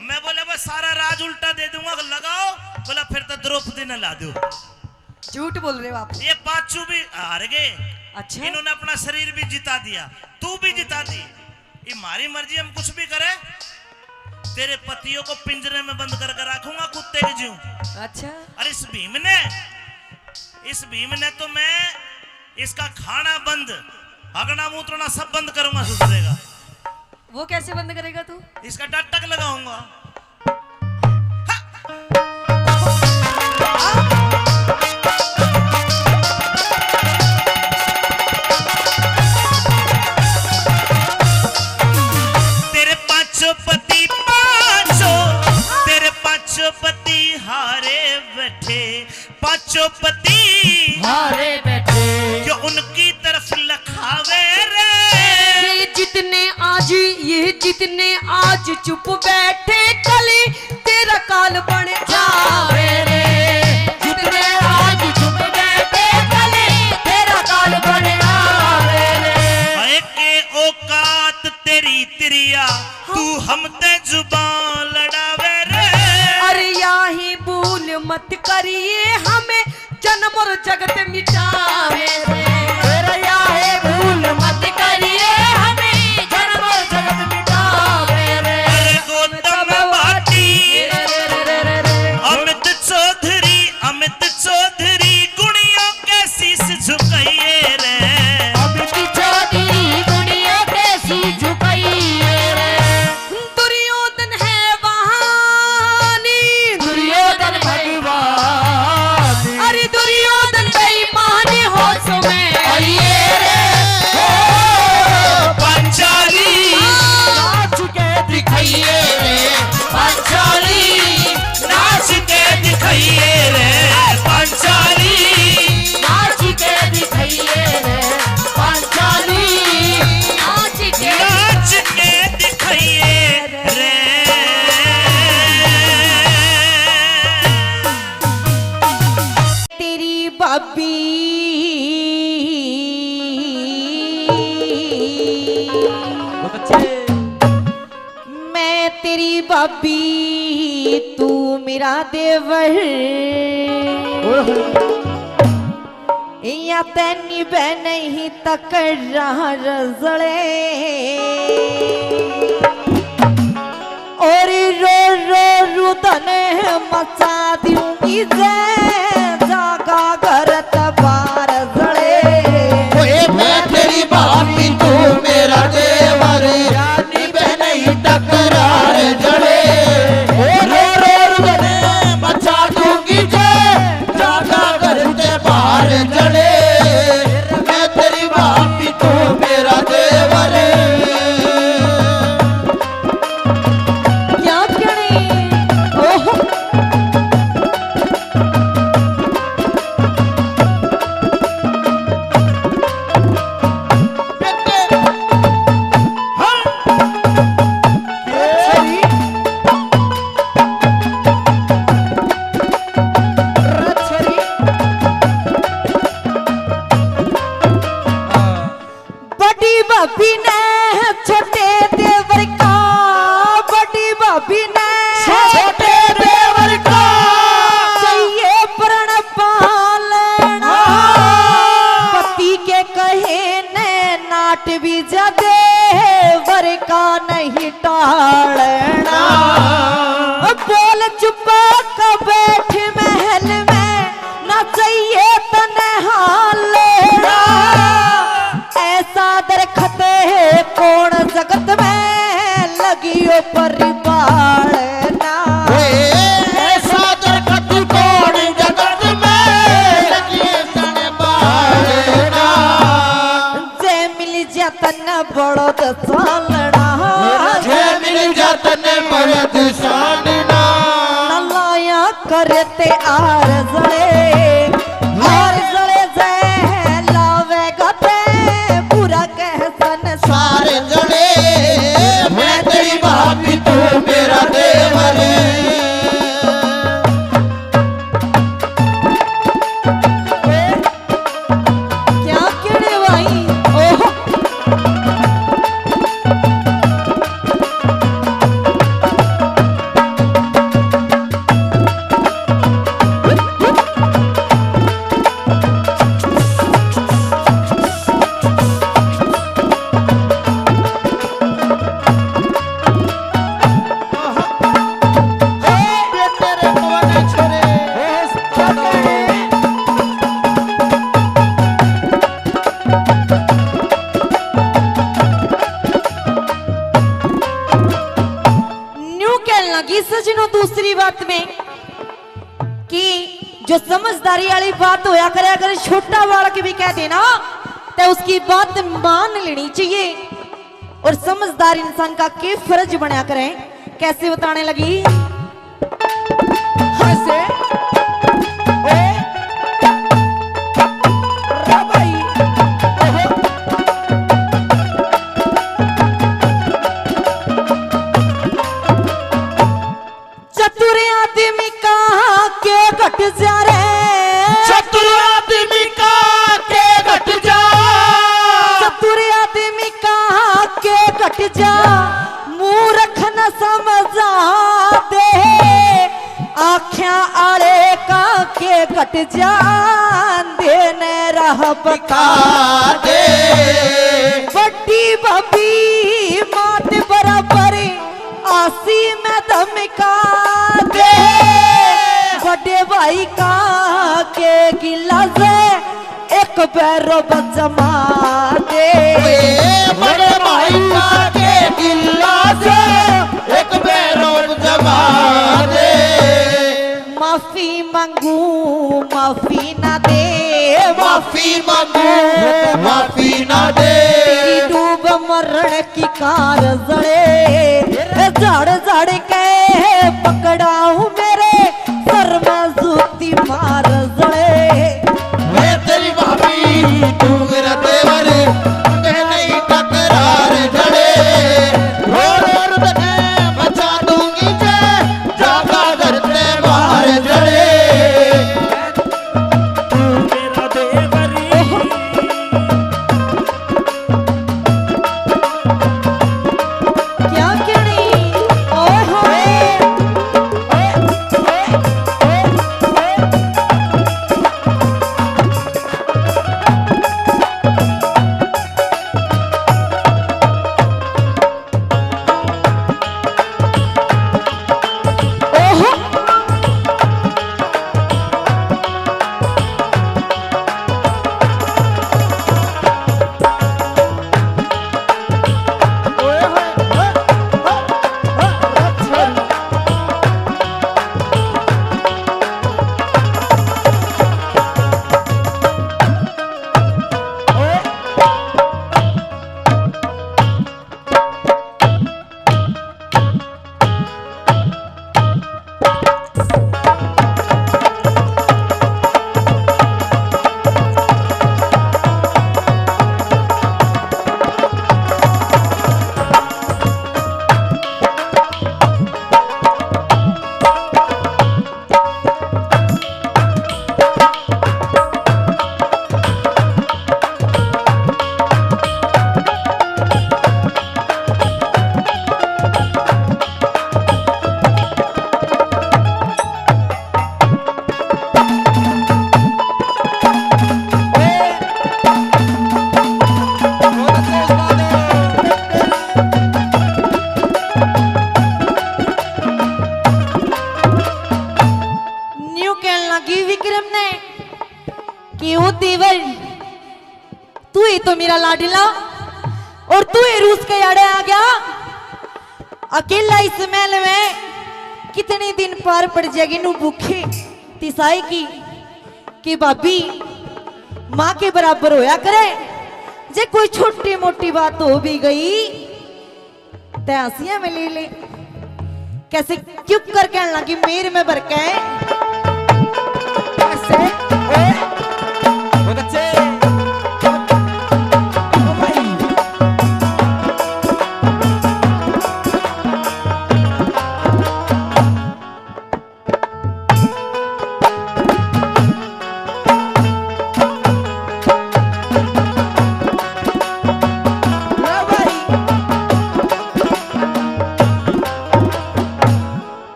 मैं बोला, बस सारा राज उल्टा दे दूंगा, लगाओ। बोला, फिर तो द्रौपदी ने ला दो। झूठ बोल रहे हो आप। ये पाछू भी हार गए। अच्छा। इन्होंने अपना शरीर भी जिता दिया, तू भी जिता दी। ये हमारी मर्जी, हम कुछ भी करें। तेरे पतियों को पिंजरे में बंद करके रखूंगा, कुत्ते के जूं। अच्छा। और इस भीम ने, इस भीम ने तो मैं इसका खाना बंद, हगना मूत्रना सब बंद करूंगा, सुधरेगा। वो कैसे बंद करेगा तू? इसका डटक लगाऊंगा। तेरे पांचों पति, पांचों, तेरे पांचों पति हारे बैठे, पांचों पति हारे बैठे। जो उनकी तरफ लखावे रे। ये जितने आज, ये जितने आज चुप बैठे, कल तेरा काल बन जावे रे। जितने आज चुप बैठे, कल तेरा काल बन जावे रे। हाय के औकात तेरी तिरिया, तू हम ते जुबान लड़ावे रे। अरे याही भूल मत करिए, हमें जन्म और जगत मिटावे रे। अरे याही भूल मत करिए, हमें जन्म और जगत मिटावे रे। अरे गौतम भाटी, अमित चौधरी, अमित चौधरी गुणियों के शीश झुकाइए रे। अमित चौधरी गुणियों के शीश झुकाइए रे। दुर्योधन है बहानी। दुर्योधन भगवान। अरे दुर्योधन बेईमान होश में आइए रे। ओ पांचाली। नाच के दिखाइए रे पांचाली। नाच के दिखाइए रे पांचाली। नाच के दिखाइए रे पांचाली। नाच के नाच के दिखाइए रे। तेरी भाभी। बहुत अच्छे। मैं तेरी भाभी, तू मेरा देवर। ओए होए। या तै निभे नहीं तकरार जले। और रो रो रुदन मचा दूंगी जै जागा घर ते बाहर जले। ओए मैं तेरी भाभी, तू मेरा देवर, या निभे नहीं तकरार जले। ओ रो रो रुदन मचा दूंगी जै जागा घर ते बाहर जले। मैं तेरी भाभी, तू मेरा देवर। क्या कहने? ओहो। बड़ी भाभी ने छोटे देवर का, बड़ी भाभी ने छोटे देवर का चाहिए प्रण पालना। हाँ। पति के कहे ने नाट भी जा, देवर का नहीं टालना। बोल चुपा का बैठ महल में, ना चाहिए तने हालना। ऐसा दरखत है कौन जगत में, लगियो पर बालना। ओए, ऐसा दरखत कौन जगत में, लगियो तने बालना। जे मिल जा तने बड़द सालना। जे मिल जा तने बड़द सालना। ना लाया कर रेते आर जले, आर जले जय लावेगा ते, बुरा कह संसार जले। मैं तेरी भाभी, तू मेरा देवर। क्या कहने भाई? ओहो। न्यू कहने लगी सजनों दूसरी बात में कि जो समझदारी वाली बात होया करे, अगर छोटा बालक भी कह देना तो उसकी बात मान लेनी चाहिए। और समझदार इंसान का के फर्ज बनया करे। कैसे बताने लगी? हंसे। ए, रा भाई। ओहो। चतुर आदमी का के घट जा रे। चतुर आदमी का के घट जा। चतुर आदमी का के घट जा। मूर्ख न समझा दे। आख्या आले का के घट जा। दे ने राह बता दे। बड़ी भाभी मात बराबर आसी में धमका दे। बड़े भाई का के गिला से एक बैरो जमा दे। ए, बड़े भाई का के गिला से एक बैरो जमा दे। माफी मांगू, माफी ना दे। माफी मांगू, माफी ना दे। तेरी डूब मरण की कार जले, झाड़ झाड़ के पकड़ाऊं मेरे सर में जूती मार जले। मैं तेरी भाभी, तू मेरा देवर, तुझे नहीं तकरार जले। रो रो रुदन मचा दूंगी जे, जागा घर से बाहर जले। तू मेरा देवर। क्या कहनी? ओए होए। न्यू कहने लगी विक्रम ने कि ओ देवर, तू ही तो मेरा लाडला और तू ही रूस के आड़े आ गया। अकेला इस महल में कितने दिन पार पड़ जाएगी नू भूखे तिसाई की कि भाभी माँ के बराबर होया करे, जे कोई छोटी मोटी बात हो भी गई ते हंसिया में ले ले। कैसे क्यों कर कहने लगी मेर में भर के।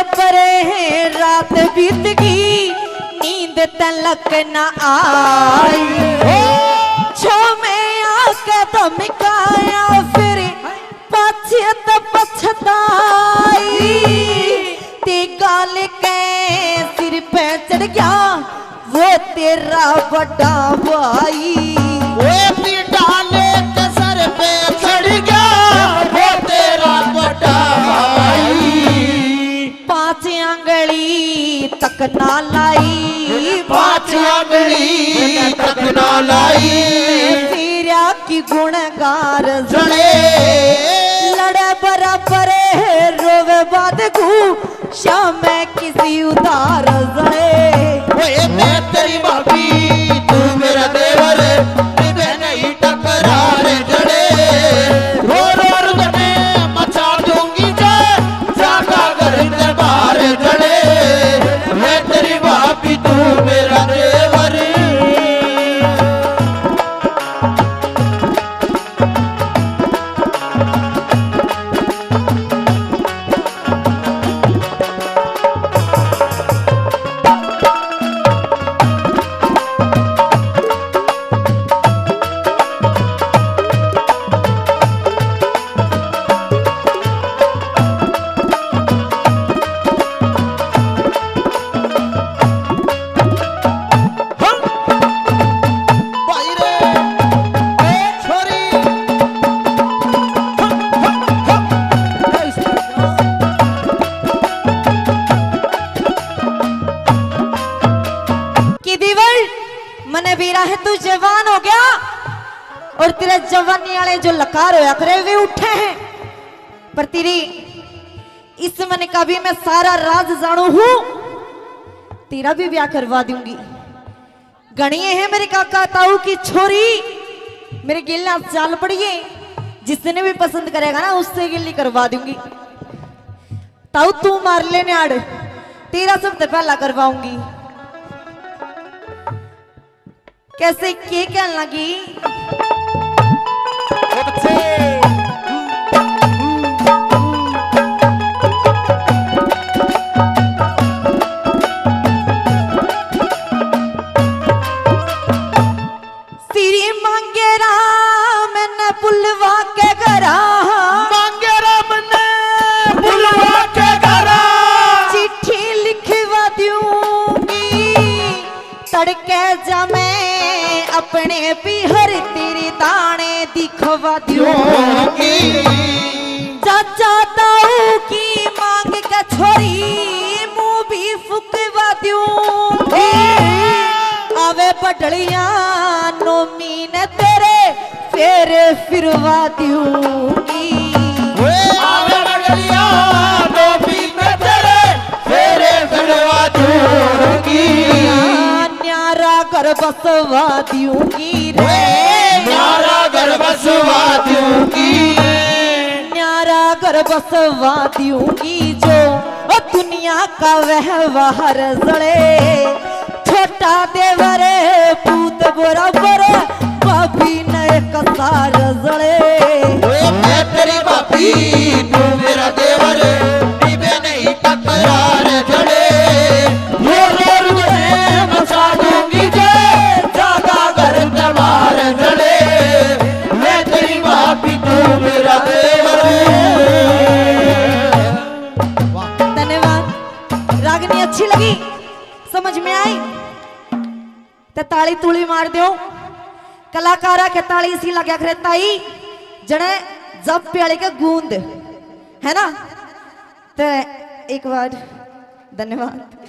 परे रात बीत गई, नींद तलक न आई। छो में आके धमकाया, फिर पाछे तो पछताई। ते गाल के सिर पे चढ़ गया वो तेरा बड़ा भाई। वो पीटा लेके सर पे चढ़ गया वो तेरा बड़ा भाई। पांच आंगली तक ना लाई, पांच आंगली तक ना लाई। तेरा की गुणगार जड़े। लड़े बराबर रोवे बाद गू, श्याम किसी उधार जड़े। ओए मैं तेरी भाभी, तू मेरा देवर, निभे नहीं टकरार जड़े। रो रो रो तने मचा दूंगी जे, जागा घर के बाहर जड़े। मैं तेरी भाभी, तू मेरा देवर। भाई रे, ए छोरी। कि देवर, मने बेरा है तू जवान हो गया और तेरे जवानी वाले जो लकार होया करे वे उठे हैं, पर तेरी इस मन का भी मैं सारा राज जानू हूँ, तेरा भी ब्याह करवा दूंगी। गणिये है मेरे काका ताऊ की छोरी, मेरे गेला चाल पड़िए, जिसने भी पसंद करेगा ना उससे गेली करवा दूंगी। ताऊ तू मार ले न्याड़, तेरा सबसे पहला करवाऊंगी। कैसे के कहन लगी? श्री मांगे राम ने बुलवा के घरा, मांगे राम ने बुलवा के घरा, चिट्ठी लिखवा दूंगी। तड़के जा मैं अपने पीहर तेरे दाने दिखवा दूंगी। चाचा ताऊ की मांग के छोरी मुंह भी फुकवा दूंगी। आवे बडलिया नोमी ने तेरे फेरे फिरवा दूंगी। ओए आवे बडलिया नोमी ने तेरे फेरे फिरवा दूंगी। न्यारा घर बसवा दूंगी रे। ओए न्यारा घर बसवा दूंगी। न्यारा घर बसवा दूंगी जो ओ दुनिया का व्यवहार जले। छोटा देवर पूत बराबर, भाभी ने कसार जले। ओए मैं तेरी भाभी, तू मेरा देवर, निभे नहीं टकरार जले। रो रो रो ने मचा दूंगी जे, जागा घर के बाहर जले। मैं तेरी भाभी, तू मेरा देवर। धन्यवाद। रागनी अच्छी लगी, समझ में आई? ते ताली तूली मार दो। कलाकारा के ताली इसी लग्या करे ताई, जने जब प्याले के गूंद, है ना? ते एक बार धन्यवाद।